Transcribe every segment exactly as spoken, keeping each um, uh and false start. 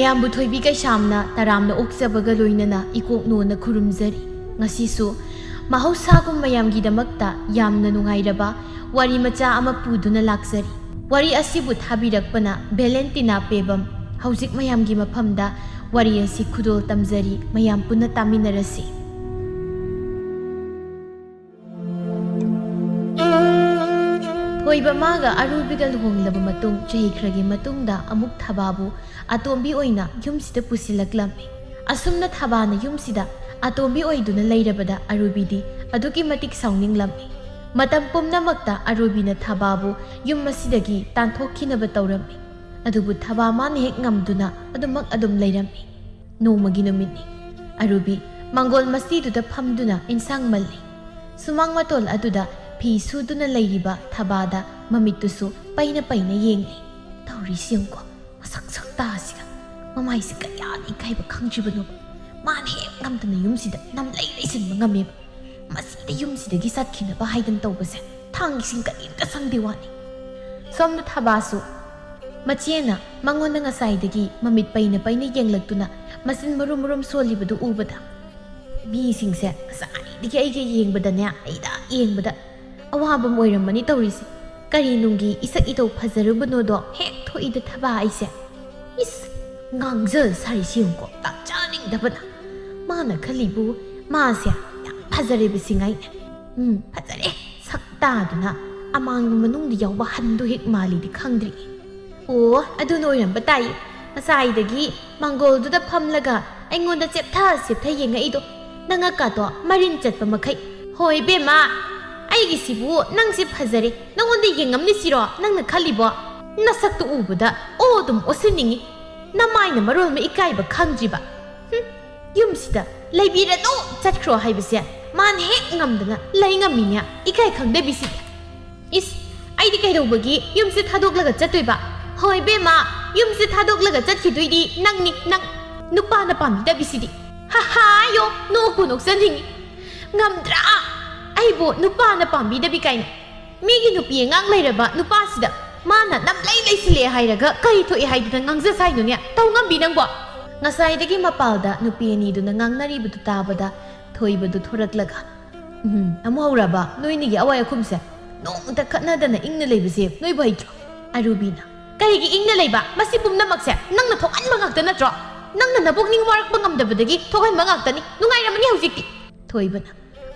ꯃꯌꯥꯝꯕꯨ ꯊꯣꯏꯕꯤ ꯀꯩꯁꯥꯝꯅ ꯇꯔꯥꯝꯅ ꯑꯣꯛꯆꯕꯒ ꯂꯣꯏꯅꯅ ꯏꯀꯣꯛꯅꯣꯅ ꯈꯨꯔꯨꯝꯖꯔꯤ꯫ ꯉꯁꯤꯁꯨ ꯃꯍꯧꯁꯥꯒꯨꯝ ꯃꯌꯥꯝꯒꯤꯗꯃꯛꯇ ꯌꯥꯝꯅ ꯅꯨꯡꯉꯥꯏꯔꯕ ꯋꯥꯔꯤ ꯃꯆꯥ ꯑꯃ ꯄꯨꯗꯨꯅ ꯂꯥꯛꯆꯔꯤ꯫ ꯋꯥꯔꯤ ꯑꯁꯤꯕꯨ ꯊꯥꯕꯤꯔꯛꯄꯅ ꯚꯦꯂꯦꯟꯇꯤꯅꯥ ꯄꯦꯕꯝ꯫ ꯍꯧꯖꯤꯛ ꯃꯌꯥꯝꯒꯤ ꯃꯐꯝꯗ ꯋꯥꯔꯤ ꯑꯁꯤ ꯈꯨꯗꯣꯜ ꯇꯝꯖꯔꯤ, ꯃꯌꯥꯝ ꯄꯨꯟꯅ ꯇꯥꯃꯤꯟꯅꯔꯁꯤ꯫ ꯊꯣꯏꯕ ꯃꯥꯒ ꯑꯔꯨꯕꯤꯒ ꯂꯨꯍꯣꯡꯂꯕ ꯃꯇꯨꯡ ꯆꯍꯤ ꯈꯔꯒꯤ ꯃꯇꯨꯡꯗ ꯑꯃꯨꯛ ꯊꯕꯥꯕꯨ ꯑꯇꯣꯝꯕꯤ ꯑꯣꯏꯅ ꯌꯨꯝꯁꯤꯗ ꯄꯨꯁꯤꯜꯂꯛꯂꯝꯃꯤ꯫ ꯑꯁꯨꯝꯅ ꯊꯕꯥꯅ ꯌꯨꯝꯁꯤꯗ ꯑꯇꯣꯝꯕꯤ ꯑꯣꯏꯗꯨꯅ ꯂꯩꯔꯕꯗ ꯑꯔꯨꯕꯤꯗꯤ ꯑꯗꯨꯛꯀꯤ ꯃꯇꯤꯛ ꯁꯥꯎꯅꯤꯡꯂꯝꯃꯤ꯫ ꯃꯇꯝ ꯄꯨꯝꯅꯃꯛꯇ ꯑꯔꯨꯕꯤꯅ ꯊꯕꯥꯕꯨ ꯌꯨꯝ ꯑꯁꯤꯗꯒꯤ ꯇꯥꯟꯊꯣꯛꯈꯤꯅꯕ ꯇꯧꯔꯝꯃꯤ꯫ ꯑꯗꯨꯕꯨ ꯊꯕꯥ ꯃꯥꯅ ꯍꯦꯛ ꯉꯝꯗꯨꯅ ꯑꯗꯨꯃꯛ ꯑꯗꯨꯝ ꯂꯩꯔꯝꯃꯤ꯫ ꯅꯣꯡꯃꯒꯤ ꯅꯨꯃꯤꯠꯅꯤ꯫ ꯑꯔꯨꯕꯤ ꯃꯥꯡꯒꯣꯜ ꯃꯁꯤꯗꯨꯗ ꯐꯝꯗꯨꯅ ꯏꯟꯁꯥꯡ ꯃꯜꯂꯤ꯫ ꯁꯨꯃꯥꯡ ꯃꯇꯣꯜ ꯑꯗꯨꯗ ꯐꯤ ꯁꯨꯗꯨꯅ ꯂꯩꯔꯤꯕ ꯊꯕꯥꯗ ꯃꯃꯤꯠꯇꯨꯁꯨ ꯄꯩꯅ ꯄꯩꯅ ꯌꯦꯡꯂꯤ꯫ ꯇꯧꯔꯤꯁꯤ ꯌꯦꯡꯉꯨꯀꯣ, ꯃꯁꯛ ꯁꯛꯇꯥꯁꯤꯒ꯫ ꯃꯃꯥꯏꯁꯤ ꯀꯌꯥꯗ ꯏꯀꯥꯏꯕ ꯈꯪꯗ꯭ꯔꯤꯕꯅꯣ꯫ ꯃꯥꯅ ꯍꯦꯛ ꯉꯝꯗꯅ ꯌꯨꯝꯁꯤꯗ ꯅꯝꯂꯩ ꯂꯩꯁꯤꯟꯕ ꯉꯝꯃꯦꯕ꯫ ꯃꯁꯤꯗ ꯌꯨꯝꯁꯤꯗꯒꯤ ꯆꯠꯈꯤꯅꯕ ꯍꯥꯏꯗꯅ ꯇꯧꯕꯁꯦ ꯊꯥꯡꯒꯤꯁꯤꯡ ꯀꯔꯤꯝꯇ ꯁꯪꯗꯦ ꯋꯥꯅꯤ꯫ ꯁꯣꯝꯗ ꯊꯕꯥꯁꯨ ꯃꯆꯦꯅ ꯃꯉꯣꯟꯗ ꯉꯁꯥꯏꯗꯒꯤ ꯃꯃꯤꯠ ꯄꯩꯅ ꯄꯩꯅ ꯌꯦꯡꯂꯛꯇꯨꯅ ꯃꯆꯤꯟ ꯃꯔꯨꯝ ꯃꯔꯨꯝ ꯁꯣꯜꯂꯤꯕꯗꯨ ꯎꯕꯗ, ꯃꯤꯁꯤꯡꯁꯦ ꯉꯁꯥꯏꯗꯒꯤ ꯑꯩꯒ ꯌꯦꯡꯕꯗꯅꯦ, ꯑꯩꯗ ꯌꯦꯡꯕꯗ ꯑꯋꯥꯕ ꯑꯃ ꯑꯣꯏꯔꯝꯃꯅꯤ ꯇꯧꯔꯤꯁꯦ꯫ ꯀꯔꯤ ꯅꯨꯡꯒꯤ ꯏꯁꯛ ꯏꯇꯧ ꯐꯖꯔꯨꯕꯅꯣꯗꯣ ꯍꯦꯛ ꯊꯣꯛꯏꯗ ꯊꯕꯥ ꯑꯩꯁꯦ꯫ ꯏꯁ, ꯉꯥꯡꯖꯜ ꯁꯥꯔꯤꯁꯤ ꯌꯦꯡꯉꯨꯀꯣ, ꯇꯥꯛꯆꯅꯤꯡꯗꯕꯅ꯫ ꯃꯥꯅ ꯈꯜꯂꯤꯕꯨ ꯃꯥꯁꯦ ꯌꯥꯝ ꯐꯖꯔꯦꯕ ꯁꯤꯉꯥꯏꯅꯦ꯫ ꯎꯝ, ꯐꯖꯔꯦ꯫ ꯁꯛ ꯇꯥꯗꯨꯅ ꯑꯃꯥꯡꯕ ꯃꯅꯨꯡꯗ ꯌꯥꯎꯕ ꯍꯟꯗꯨ ꯍꯦꯛ ꯃꯥꯜꯂꯤꯗꯤ ꯈꯪꯗ꯭ꯔꯤ꯫ ꯑꯣ, ꯑꯗꯨꯅ ꯑꯣꯏꯔꯝꯕ ꯇꯥꯏ꯫ ꯉꯁꯥꯏꯗꯒꯤ ꯃꯥꯡꯒꯣꯜꯗꯨꯗ ꯐꯝꯂꯒ ꯑꯩꯉꯣꯟꯗ ꯆꯦꯞꯊ ꯆꯦꯞꯊ ꯌꯦꯡꯉꯛꯏꯗꯣ꯫ ꯅꯉꯛꯀꯥꯗꯣ ꯃꯔꯤꯟ ꯆꯠꯄ ꯃꯈꯩ꯫ ꯍꯣꯏ ꯏꯕꯦꯝꯃ, ꯑꯩꯒꯤꯁꯤꯕꯨ ꯅꯪꯁꯦ ꯐꯖꯔꯦ꯫ ꯅꯉꯣꯟꯗ ꯌꯦꯡꯉꯝꯅꯤꯁꯤꯔꯣ ꯅꯪꯅ ꯈꯜꯂꯤꯕꯣ? ꯅꯁꯛꯇꯨ ꯎꯕꯗ ꯑꯣ ꯑꯗꯨꯝ ꯑꯣꯠꯁꯤꯟꯅꯤꯡꯉꯤ꯫ ꯅꯃꯥꯏꯅ ꯃꯔꯣꯜ ꯑꯃ ꯏꯀꯥꯏꯕ ꯈꯪꯗ꯭ꯔꯤꯕ꯫ ꯍꯨꯝ, ꯌꯨꯝꯁꯤꯗ ꯂꯩꯕꯤꯔꯅꯨ ꯆꯠꯈ꯭ꯔꯣ ꯍꯥꯏꯕꯁꯦ ꯃꯥꯅ ꯍꯦꯛ ꯉꯝꯗꯅ ꯂꯩ ꯉꯝꯃꯤꯅꯦ, ꯏꯀꯥꯏ ꯈꯪꯗꯕꯤꯁꯤꯗꯤ꯫ ꯏꯁ, ꯑꯩꯗꯤ ꯀꯩꯗꯧꯕꯒꯤ ꯌꯨꯝꯁꯦ ꯊꯥꯗꯣꯛꯂꯒ ꯆꯠꯇꯣꯏꯕ? ꯍꯣꯏ ꯏꯕꯦꯝꯃ, ꯌꯨꯝꯁꯦ ꯊꯥꯗꯣꯛꯂꯒ ꯆꯠꯈꯤꯗꯣꯏꯗꯤ ꯅꯪꯅꯤ, ꯅꯪ꯫ ꯅꯨꯄꯥꯅ ꯄꯥꯝꯕꯤꯗꯕꯤꯁꯤꯗꯤ꯫ ꯍꯥ ꯍꯥ, ꯌꯣ, ꯅꯣꯛꯄꯨ ꯅꯣꯛꯆꯅꯤꯡꯉꯤ꯫ ꯉꯝꯗ꯭ꯔꯥ? ꯑꯩꯕꯨ ꯅꯨꯄꯥꯅ ꯄꯥꯝꯕꯤꯗꯕꯤ ꯀꯥꯏꯅ꯫ ꯃꯤꯒꯤ ꯅꯨꯄꯤ ꯑꯉꯥꯡ ꯂꯩꯔꯕ ꯅꯨꯄꯥꯁꯤꯗ ꯃꯥꯅ ꯅꯝꯂꯩ ꯂꯩꯁꯤꯜꯂꯦ ꯍꯥꯏꯔꯒ ꯀꯔꯤ ꯊꯣꯛꯑꯦ ꯍꯥꯏꯗꯨꯅ ꯉꯥꯡꯖ ꯁꯥꯏꯅꯣꯅꯦ? ꯇꯧꯉꯝꯕꯤ ꯅꯪꯕꯣ!" ꯉꯁꯥꯏꯗꯒꯤ ꯃꯄꯥꯜꯗ ꯅꯨꯄꯤ ꯑꯅꯤꯗꯨꯅ ꯉꯥꯡꯅꯔꯤꯕꯗꯨ ꯇꯥꯕꯗ ꯊꯣꯏꯕꯗꯨ ꯊꯣꯔꯛꯂꯒ, "ꯎꯝ, ꯑꯃꯨꯛ ꯍꯧꯔꯕ ꯅꯣꯏꯅꯤꯒꯤ ꯑꯋꯥꯏ ꯑꯈꯨꯝꯁꯦ? ꯅꯣꯡꯃꯇ ꯈꯠꯅꯗꯅ ꯏꯪꯅ ꯂꯩꯕꯁꯦ ꯅꯣꯏꯕꯨ ꯍꯩꯇ꯭ꯔꯣ?" ꯑꯔꯨꯕꯤꯅ, "ꯀꯔꯤꯒꯤ ꯏꯪꯅ ꯂꯩꯕ? ꯃꯁꯤ ꯄꯨꯝꯅꯃꯛꯁꯦ ꯅꯪꯅ ꯊꯣꯛꯍꯟꯕ ꯉꯥꯛꯇ ꯅꯠꯇ꯭ꯔꯣ? ꯅꯪꯅ ꯅꯕꯨꯛꯅꯤꯡ ꯋꯥꯔꯛꯄ ꯉꯝꯗꯕꯗꯒꯤ ꯊꯣꯛꯍꯟꯕ ꯉꯥꯛꯇꯅꯤ꯫ ꯅꯨꯡꯉꯥꯏꯔꯝꯃꯅꯤ ꯍꯧꯖꯤꯛꯇꯤ꯫" ꯊꯣꯏꯕꯅ,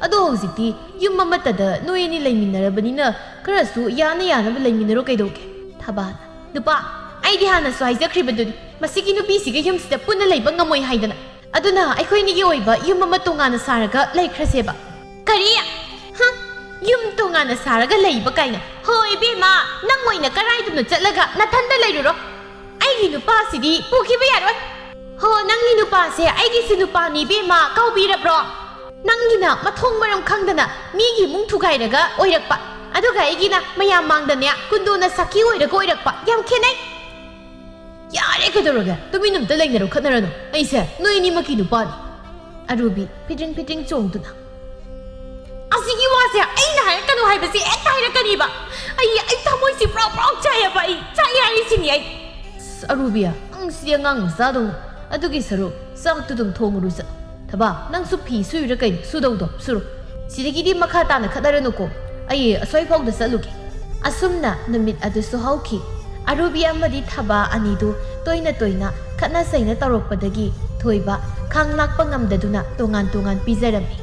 "ꯑꯗꯣ ꯍꯧꯖꯤꯛꯇꯤ ꯌꯨꯝ ꯑꯃꯠꯇꯗ ꯅꯣꯏ ꯑꯅꯤ ꯂꯩꯃꯤꯟꯅꯔꯕꯅꯤꯅ ꯈꯔꯁꯨ ꯌꯥꯅ ꯌꯥꯅꯕ ꯂꯩꯃꯤꯟꯅꯔꯣ ꯀꯩꯗꯧꯒꯦ?" ꯊꯕꯥꯅ, "ꯅꯨꯄꯥ, ꯑꯩꯗꯤ ꯍꯥꯟꯅꯁꯨ ꯍꯥꯏꯖꯈ꯭ꯔꯤꯕꯗꯨꯅꯤ, ꯃꯁꯤꯒꯤ ꯅꯨꯄꯤꯁꯤꯒ ꯌꯨꯝꯁꯤꯗ ꯄꯨꯟꯅ ꯂꯩꯕ ꯉꯝꯃꯣꯏ ꯍꯥꯏꯗꯅ꯫ ꯑꯗꯨꯅ ꯑꯩꯈꯣꯏꯅꯤꯒꯤ ꯑꯣꯏꯕ ꯌꯨꯝ ꯑꯃ ꯇꯣꯉꯥꯟꯅ ꯁꯥꯔꯒ ꯂꯩꯈ꯭ꯔꯁꯦꯕ꯫" "ꯀꯔꯤ? ꯍ? ꯌꯨꯝ ꯇꯣꯉꯥꯟꯅ ꯁꯥꯔꯒ ꯂꯩꯕ ꯀꯥꯏꯅ? ꯍꯣ ꯏꯕꯦꯝꯃ, ꯅꯪ ꯑꯣꯏꯅ ꯀꯔꯥꯏꯗꯅꯣ ꯆꯠꯂꯒ ꯅꯊꯟꯗ ꯂꯩꯔꯨꯔꯣ꯫ ꯑꯩꯒꯤ ꯅꯨꯄꯥꯁꯤꯗꯤ ꯄꯨꯈꯤꯕ ꯌꯥꯔꯣꯏ꯫ ꯍꯣ, ꯅꯪꯒꯤ ꯅꯨꯄꯥꯁꯦ ꯑꯩꯒꯤꯁꯨ ꯅꯨꯄꯥꯅꯤ ꯏꯕꯦꯝꯃ, ꯀꯥꯎꯕꯤꯔꯕ꯭ꯔꯣ? ꯅꯪꯒꯤꯅ ꯃꯊꯣꯡ ꯃꯔꯝ ꯈꯪꯗꯅ ꯃꯤꯒꯤ ꯏꯃꯨꯡ ꯊꯨꯒꯥꯏꯔꯒ ꯑꯣꯏꯔꯛꯄ, ꯑꯗꯨꯒ ꯑꯩꯒꯤꯅ ꯃꯌꯥꯝ ꯃꯥꯡꯗꯅꯦ ꯀꯨꯟꯗꯣꯅ ꯁꯥꯈꯤ ꯑꯣꯏꯔꯒ ꯑꯣꯏꯔꯛꯄ꯫ ꯌꯥꯝ ꯈꯦꯠꯅꯩ꯫" "ꯌꯥꯔꯦ, ꯀꯩꯗꯧꯔꯒꯦ? ꯇꯨꯃꯤꯟ ꯑꯝꯇ ꯂꯩꯅꯔꯣ, ꯈꯠꯅꯔꯅꯨ꯫ ꯑꯩꯁꯦ ꯅꯣꯏ ꯑꯅꯤꯃꯛꯀꯤ ꯅꯨꯄꯥꯅꯤ꯫" ꯑꯔꯨꯕꯤ ꯐꯤꯗ꯭ꯔꯤꯡ ꯐꯤꯗ꯭ꯔꯤꯡ ꯆꯣꯡꯗꯨꯅ, "ꯑꯁꯤꯒꯤ ꯋꯥꯁꯦ ꯑꯩꯅ ꯍꯥꯏꯔꯛꯀꯅꯨ ꯍꯥꯏꯕꯁꯤ ꯍꯦꯛꯇ ꯍꯥꯏꯔꯛꯀꯅꯤꯕ꯫ ꯑꯩ, ꯑꯩ ꯊꯃꯣꯏꯁꯤ ꯄ꯭ꯔꯣꯛ ꯄ꯭ꯔꯣꯛ ꯆꯥꯏꯌꯦꯕ, ꯑꯩ ꯆꯥꯛꯑꯦ ꯍꯥꯏꯔꯤꯁꯤꯅꯤ ꯑꯩ꯫" "ꯑꯁ, ꯑꯔꯨꯕꯤ, ꯅꯪ ꯁꯤꯗꯤ ꯑꯉꯥꯡ ꯃꯆꯥꯗꯧꯅ꯫ ꯑꯗꯨꯒꯤ ꯁꯔꯨꯛ ꯆꯥꯛꯇꯨ ꯑꯗꯨꯝ ꯊꯣꯡꯉꯨꯔꯨ ꯆꯠꯂꯣ꯫ ꯊꯕꯥ, ꯅꯪꯁꯨ ꯐꯤ ꯁꯨꯏꯔꯥ ꯀꯩꯅꯣ? ꯁꯨꯗꯧꯗꯣ ꯁꯨꯔꯣ꯫ ꯁꯤꯗꯒꯤꯗꯤ ꯃꯈꯥ ꯇꯥꯅ ꯈꯠꯅꯔꯅꯨꯀꯣ꯫ ꯑꯩ ꯑꯁ꯭ꯋꯥꯏ ꯐꯥꯎꯗ ꯆꯠꯂꯨꯒꯦ꯫" ꯑꯁꯨꯝꯅ ꯅꯨꯃꯤꯠ ꯑꯗꯨꯁꯨ ꯍꯧꯈꯤ꯫ ꯑꯔꯨꯕꯤ ꯑꯃꯗꯤ ꯊꯕꯥ ꯑꯅꯤꯗꯨ ꯇꯣꯏꯅ ꯇꯣꯏꯅ ꯈꯠꯅ ꯆꯩꯅ ꯇꯧꯔꯛꯄꯗꯒꯤ ꯊꯣꯏꯕ ꯈꯥꯡ ꯂꯥꯛꯄ ꯉꯝꯗꯗꯨꯅ ꯇꯣꯉꯥꯟ ꯇꯣꯉꯥꯟ ꯄꯤꯖꯔꯝꯃꯤ꯫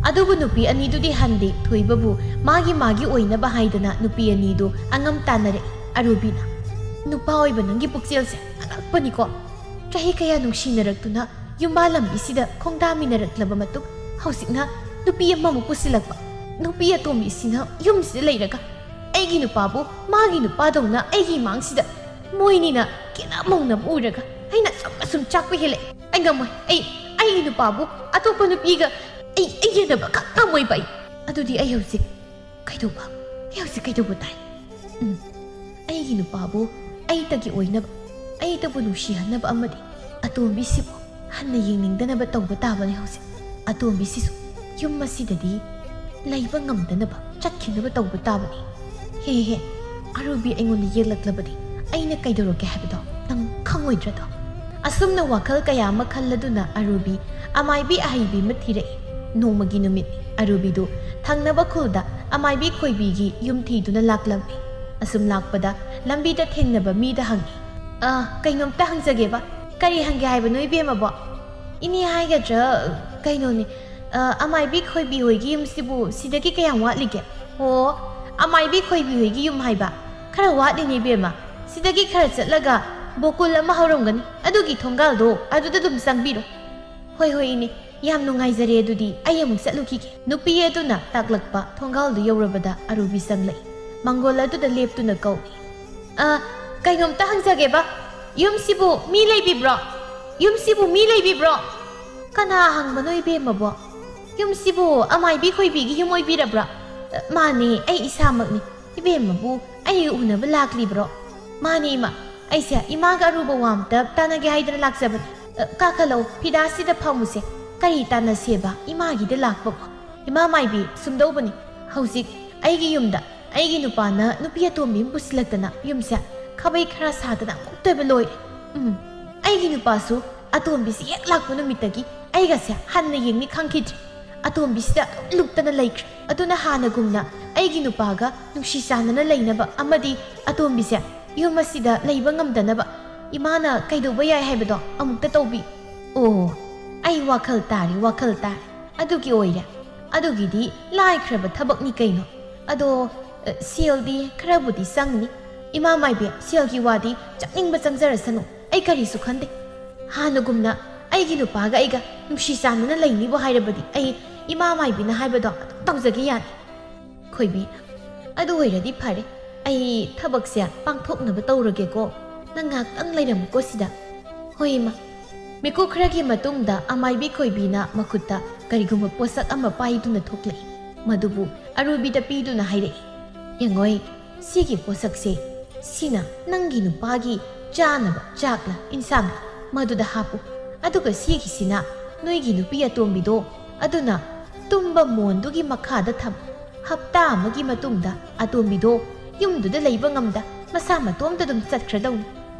ꯑꯗꯨꯕꯨ ꯅꯨꯄꯤ ꯑꯅꯤꯗꯨꯗꯤ ꯍꯟꯗꯦ꯫ ꯊꯣꯏꯕꯕꯨ ꯃꯥꯒꯤ ꯃꯥꯒꯤ ꯑꯣꯏꯅꯕ ꯍꯥꯏꯗꯅ ꯅꯨꯄꯤ ꯑꯅꯤꯗꯨ ꯑꯉꯝ ꯇꯥꯟꯅꯔꯛꯏ꯫ ꯑꯔꯨꯕꯤꯅ, "ꯅꯨꯄꯥ ꯑꯣꯏꯕ ꯅꯪꯒꯤ ꯄꯨꯛꯆꯦꯜꯁꯦ ꯑꯉꯛꯄꯅꯤꯀꯣ꯫ ꯆꯍꯤ ꯀꯌꯥ ꯅꯨꯡꯁꯤꯅꯔꯛꯇꯨꯅ ꯌꯨꯝꯕꯥ ꯂꯝꯕꯤꯁꯤꯗ ꯈꯣꯡꯗꯥꯃꯤꯟꯅꯔꯛꯂꯕ ꯃꯇꯨꯡ ꯍꯧꯖꯤꯛꯅ ꯅꯨꯄꯤ ꯑꯃꯃꯨꯛ ꯄꯨꯁꯤꯜꯂꯛꯄ꯫ ꯅꯨꯄꯤ ꯑꯇꯣꯝꯕꯤꯁꯤꯅ ꯌꯨꯝꯁꯤꯗ ꯂꯩꯔꯒ ꯑꯩꯒꯤ ꯅꯨꯄꯥꯕꯨ ꯃꯥꯒꯤ ꯅꯨꯄꯥꯗꯧꯅ ꯑꯩꯒꯤ ꯏꯃꯥꯡꯁꯤꯗ ꯃꯣꯏꯅꯤꯅ ꯀꯦꯅ ꯃꯧꯅꯕ ꯎꯔꯒ ꯑꯩꯅ ꯑꯁꯨꯝ ꯑꯁꯨꯝ ꯆꯥꯛꯄ ꯍꯦꯜꯂꯛꯑꯦ꯫ ꯑꯩ ꯉꯝꯃꯣꯏ꯫ ꯑꯩ, ꯑꯩꯒꯤ ꯅꯨꯄꯥꯕꯨ ꯑꯇꯣꯞꯄ ꯅꯨꯄꯤꯒ ꯑꯩ, ꯑꯩ ꯌꯦꯟꯅꯕ ꯈꯛ ꯉꯝꯃꯣꯏꯕ ꯑꯩ꯫ ꯑꯗꯨꯗꯤ ꯑꯩ ꯍꯧꯖꯤꯛ ꯀꯩꯗꯧꯕ? ꯑꯩ ꯍꯧꯖꯤꯛ ꯀꯩꯗꯧꯕ ꯇꯥꯏ? ꯎꯝ, ꯑꯩꯒꯤ ꯅꯨꯄꯥꯕꯨ ꯑꯩꯇꯒꯤ ꯑꯣꯏꯅꯕ, ꯑꯩꯇꯕꯨ ꯅꯨꯡꯁꯤꯍꯟꯅꯕ ꯑꯃꯗꯤ ꯑꯇꯣꯝꯕꯤꯁꯤꯕꯨ ꯍꯟꯅ ꯌꯦꯡꯅꯤꯡꯗꯅꯕ ꯇꯧꯕ ꯇꯥꯕꯅꯤ ꯍꯧꯖꯤꯛ꯫ ꯑꯇꯣꯝꯕꯤꯁꯤꯁꯨ ꯌꯨꯝ ꯑꯁꯤꯗꯗꯤ ꯂꯩꯕ ꯉꯝꯗꯅꯕ ꯆꯠꯈꯤꯅꯕ ꯇꯧꯕ ꯇꯥꯕꯅꯤ꯫ ꯍꯦ ꯍꯦ, ꯑꯔꯨꯕꯤ ꯑꯩꯉꯣꯟꯗ ꯌꯦꯛꯂꯛꯂꯕꯗꯤ ꯑꯩꯅ ꯀꯩꯗꯧꯔꯛꯀꯦ ꯍꯥꯏꯕꯗꯣ ꯅꯪ ꯈꯪꯉꯣꯏꯗ꯭ꯔꯗꯣ? ꯑꯁꯨꯝꯅ ꯋꯥꯈꯜ ꯀꯌꯥ ꯑꯃ ꯈꯜꯂꯗꯨꯅ ꯑꯔꯨꯕꯤ ꯑꯃꯥꯏꯕꯤ ꯑꯍꯩꯕꯤ ꯑꯃ ꯊꯤꯔꯛꯏ꯫ ꯅꯣꯡꯃꯒꯤ ꯅꯨꯃꯤꯠꯅꯤ꯫ ꯑꯔꯨꯕꯤꯗꯨ ꯊꯪꯅꯕ ꯈꯨꯜꯗ ꯑꯃꯥꯏꯕꯤ ꯈꯣꯏꯕꯤꯒꯤ ꯌꯨꯝ ꯊꯤꯗꯨꯅ ꯂꯥꯛꯂꯝꯃꯤ꯫ ꯑꯁꯨꯝ ꯂꯥꯛꯄꯗ ꯂꯝꯕꯤꯗ ꯊꯦꯡꯅꯕ ꯃꯤꯗ ꯍꯪꯉꯤ, "ꯑ, ꯀꯩꯅꯣꯝꯇ ꯍꯪꯖꯒꯦꯕ?" "ꯀꯔꯤ ꯍꯪꯒꯦ ꯍꯥꯏꯕꯅꯣ ꯏꯕꯦꯝꯃꯕꯣ?" "ꯏꯅꯦ ꯍꯥꯏꯒꯗ꯭ꯔꯥ, ꯀꯩꯅꯣꯅꯦ, ꯑ, ꯑꯃꯥꯏꯕꯤ ꯈꯣꯏꯕꯤ ꯍꯣꯏꯒꯤ ꯌꯨꯝꯁꯤꯕꯨ ꯁꯤꯗꯒꯤ ꯀꯌꯥꯝ ꯋꯥꯠꯂꯤꯒꯦ?" "ꯑꯣ, ꯑꯃꯥꯏꯕꯤ ꯈꯣꯏꯕꯤ ꯍꯣꯏꯒꯤ ꯌꯨꯝ ꯍꯥꯏꯕ? ꯈꯔ ꯋꯥꯠꯂꯤꯅꯦ ꯏꯕꯦꯝꯃ꯫ ꯁꯤꯗꯒꯤ ꯈꯔ ꯆꯠꯂꯒ ꯕꯣꯀꯨꯜ ꯑꯃ ꯍꯧꯔꯝꯒꯅꯤ꯫ ꯑꯗꯨꯒꯤ ꯊꯣꯡꯒꯥꯜꯗꯣ ꯑꯗꯨꯗ ꯑꯗꯨꯝ ꯆꯪꯕꯤꯔꯣ꯫" "ꯍꯣꯏ, ꯍꯣꯏ, ꯏꯅꯦ꯫ ꯌꯥꯝ ꯅꯨꯡꯉꯥꯏꯖꯔꯦ꯫ ꯑꯗꯨꯗꯤ ꯑꯩ ꯑꯃꯨꯛ ꯆꯠꯂꯨꯈꯤꯒꯦ꯫" ꯅꯨꯄꯤ ꯑꯗꯨꯅ ꯇꯥꯛꯂꯛꯄ ꯊꯣꯡꯒꯥꯜꯗꯨ ꯌꯧꯔꯕꯗ ꯑꯔꯨꯕꯤ ꯆꯪꯂꯛꯏ꯫ ꯃꯪꯒꯣꯜ ꯑꯗꯨꯗ ꯂꯦꯞꯇꯨꯅ ꯀꯧꯏ, "ꯑ, ꯀꯩꯅꯣꯝꯇ ꯍꯪꯖꯒꯦꯕ꯫ ꯌꯨꯝꯁꯤꯕꯨ ꯃꯤ ꯂꯩꯕꯤꯕ꯭ꯔꯣ? ꯌꯨꯝꯁꯤꯕꯨ ꯃꯤ ꯂꯩꯕꯤꯕ꯭ꯔꯣ?" "ꯀꯅꯥ ꯍꯪꯕꯅꯣ ꯏꯕꯦꯝꯃꯕꯣ? ꯌꯨꯝꯁꯤꯕꯨ ꯑꯃꯥꯏꯕꯤ ꯈꯣꯏꯕꯤꯒꯤ ꯌꯨꯝ ꯑꯣꯏꯕꯤꯔꯕ꯭ꯔꯥ?" "ꯃꯥꯅꯦ, ꯑꯩ ꯏꯁꯥꯃꯛꯅꯤ꯫ ꯏꯕꯦꯝꯃꯕꯨ ꯑꯩ ꯎꯅꯕ ꯂꯥꯛꯂꯤꯕ꯭ꯔꯣ?" "ꯃꯥꯅꯦ ꯏꯃꯥ, ꯑꯩꯁꯦ ꯏꯃꯥꯒ ꯑꯔꯨꯕ ꯋꯥ ꯑꯝꯇ ꯇꯥꯟꯅꯒꯦ ꯍꯥꯏꯗꯅ ꯂꯥꯛꯆꯕꯅꯤ꯫ ꯑ, ꯀꯥꯈꯠꯂꯛꯑꯣ, ꯐꯤꯗꯥꯁꯤꯗ ꯐꯝꯃꯨꯁꯦ꯫ ꯀꯔꯤ ꯇꯥꯟꯅꯁꯦꯕ ꯏꯃꯥꯒꯤꯗ ꯂꯥꯛꯄꯕꯨ?" "ꯏꯃꯥ ꯃꯥꯏꯕꯤ, ꯁꯨꯝꯗꯧꯕꯅꯤ, ꯍꯧꯖꯤꯛ ꯑꯩꯒꯤ ꯌꯨꯝꯗ ꯑꯩꯒꯤ ꯅꯨꯄꯥꯅ ꯅꯨꯄꯤ ꯑꯇꯣꯝꯕꯤ ꯑꯃ ꯄꯨꯁꯤꯜꯂꯛꯇꯅ ꯌꯨꯝꯁꯦ ꯈꯥꯕꯩ ꯈꯔ ꯁꯥꯗꯅ ꯑꯃꯨꯛꯇꯣꯏꯕ ꯂꯣꯏꯔꯦ꯫ ꯎꯝ, ꯑꯩꯒꯤ ꯅꯨꯄꯥꯁꯨ ꯑꯇꯣꯝꯕꯤꯁꯤ ꯍꯦꯛ ꯂꯥꯛꯄ ꯅꯨꯃꯤꯠꯇꯒꯤ ꯑꯩꯒꯁꯦ ꯍꯟꯅ ꯌꯦꯡꯅꯤ ꯈꯪꯈꯤꯗ꯭ꯔꯦ꯫ ꯑꯇꯣꯝꯕꯤꯁꯤꯗ ꯑꯗꯨꯝ ꯂꯨꯞꯇꯅ ꯂꯩꯈ꯭ꯔꯦ꯫ ꯑꯗꯨꯅ ꯍꯥꯟꯅꯒꯨꯝꯅ ꯑꯩꯒꯤ ꯅꯨꯄꯥꯒ ꯅꯨꯡꯁꯤ ꯆꯥꯟꯅꯅ ꯂꯩꯅꯕ ꯑꯃꯗꯤ ꯑꯇꯣꯝꯕꯤꯁꯦ ꯌꯨꯝ ꯑꯁꯤꯗ ꯂꯩꯕ ꯉꯝꯗꯅꯕ ꯏꯃꯥꯅ ꯀꯩꯗꯧꯕ ꯌꯥꯏ ꯍꯥꯏꯕꯗꯣ ꯑꯃꯨꯛꯇ ꯇꯧꯕꯤ꯫" "ꯑꯣ, ꯑꯩ ꯋꯥꯈꯜ ꯇꯥꯔꯦ, ꯋꯥꯈꯜ ꯇꯥꯔꯦ꯫ ꯑꯗꯨꯒꯤ ꯑꯣꯏꯔꯦ꯫ ꯑꯗꯨꯒꯤꯗꯤ ꯂꯥꯏꯈ꯭ꯔꯕ ꯊꯕꯛꯅꯤ ꯀꯩꯅꯣ꯫ ꯑꯗꯣ, ꯑ, ꯁꯦꯜꯗꯤ ꯈꯔꯕꯨꯗꯤ ꯆꯪꯅꯤ꯫ ꯏꯃꯥ ꯃꯥꯏꯕꯤ, ꯁꯦꯜꯒꯤ ꯋꯥꯗꯤ ꯆꯪꯅꯤꯡꯕ ꯆꯪꯖꯔꯁꯅꯨ, ꯑꯩ ꯀꯔꯤꯁꯨ ꯈꯟꯗꯦ꯫ ꯍꯥꯟꯅꯒꯨꯝꯅ ꯑꯩꯒꯤ ꯅꯨꯄꯥꯒ ꯑꯩꯒ ꯅꯨꯡꯁꯤ ꯆꯥꯟꯅꯅ ꯂꯩꯅꯤꯕꯨ ꯍꯥꯏꯔꯕꯗꯤ ꯑꯩ ꯏꯃꯥ ꯃꯥꯏꯕꯤꯅ ꯍꯥꯏꯕꯗꯣ ꯑꯗꯨꯝ ꯇꯧꯖꯒꯦ ꯌꯥꯅꯤ꯫" ꯈꯣꯏꯕꯤ, "ꯑꯗꯨ ꯑꯣꯏꯔꯗꯤ ꯐꯔꯦ꯫ ꯑꯩ ꯊꯕꯛꯁꯦ ꯄꯥꯡꯊꯣꯛꯅꯕ ꯇꯧꯔꯒꯦꯀꯣ꯫ ꯅꯪ ꯉꯥꯏꯍꯥꯛꯇꯪ ꯂꯩꯔꯝꯃꯨꯀꯣ ꯁꯤꯗ꯫" "ꯍꯣꯏ, ꯏꯃꯥ꯫" ꯃꯤꯀꯨꯞ ꯈꯔꯒꯤ ꯃꯇꯨꯡꯗ ꯑꯃꯥꯏꯕꯤ ꯈꯣꯏꯕꯤꯅ ꯃꯈꯨꯠꯇ ꯀꯔꯤꯒꯨꯝꯕ ꯄꯣꯠꯁꯛ ꯑꯃ ꯄꯥꯏꯗꯨꯅ ꯊꯣꯛꯂꯛꯏ꯫ ꯃꯗꯨꯕꯨ ꯑꯔꯨꯕꯤꯗ ꯄꯤꯗꯨꯅ ꯍꯥꯏꯔꯛꯏ, "ꯌꯦꯡꯉꯣꯏ, ꯁꯤꯒꯤ ꯄꯣꯠꯁꯛꯁꯦ, ꯁꯤꯅ ꯅꯪꯒꯤ ꯅꯨꯄꯥꯒꯤ ꯆꯥꯅꯕ ꯆꯥꯛꯂ ꯏꯟꯁꯥꯡꯂ ꯃꯗꯨꯗ ꯍꯥꯞꯄꯨ꯫ ꯑꯗꯨꯒ ꯁꯤꯒꯤꯁꯤꯅ ꯅꯣꯏꯒꯤ ꯅꯨꯄꯤ ꯑꯇꯣꯝꯕꯤꯗꯣ, ꯑꯗꯨꯅ ꯇꯨꯝꯕ ꯃꯣꯟꯗꯨꯒꯤ ꯃꯈꯥꯗ ꯊꯝꯃꯨ꯫ ꯍꯞꯇꯥ ꯑꯃꯒꯤ ꯃꯇꯨꯡꯗ ꯑꯇꯣꯝꯕꯤꯗꯣ ꯌꯨꯝꯗꯨꯗ ꯂꯩꯕ ꯉꯝꯗ ꯃꯁꯥ ꯃꯇꯣꯝꯇ ꯑꯗꯨꯝ ꯆꯠꯈ꯭ꯔꯗꯧꯅꯤ꯫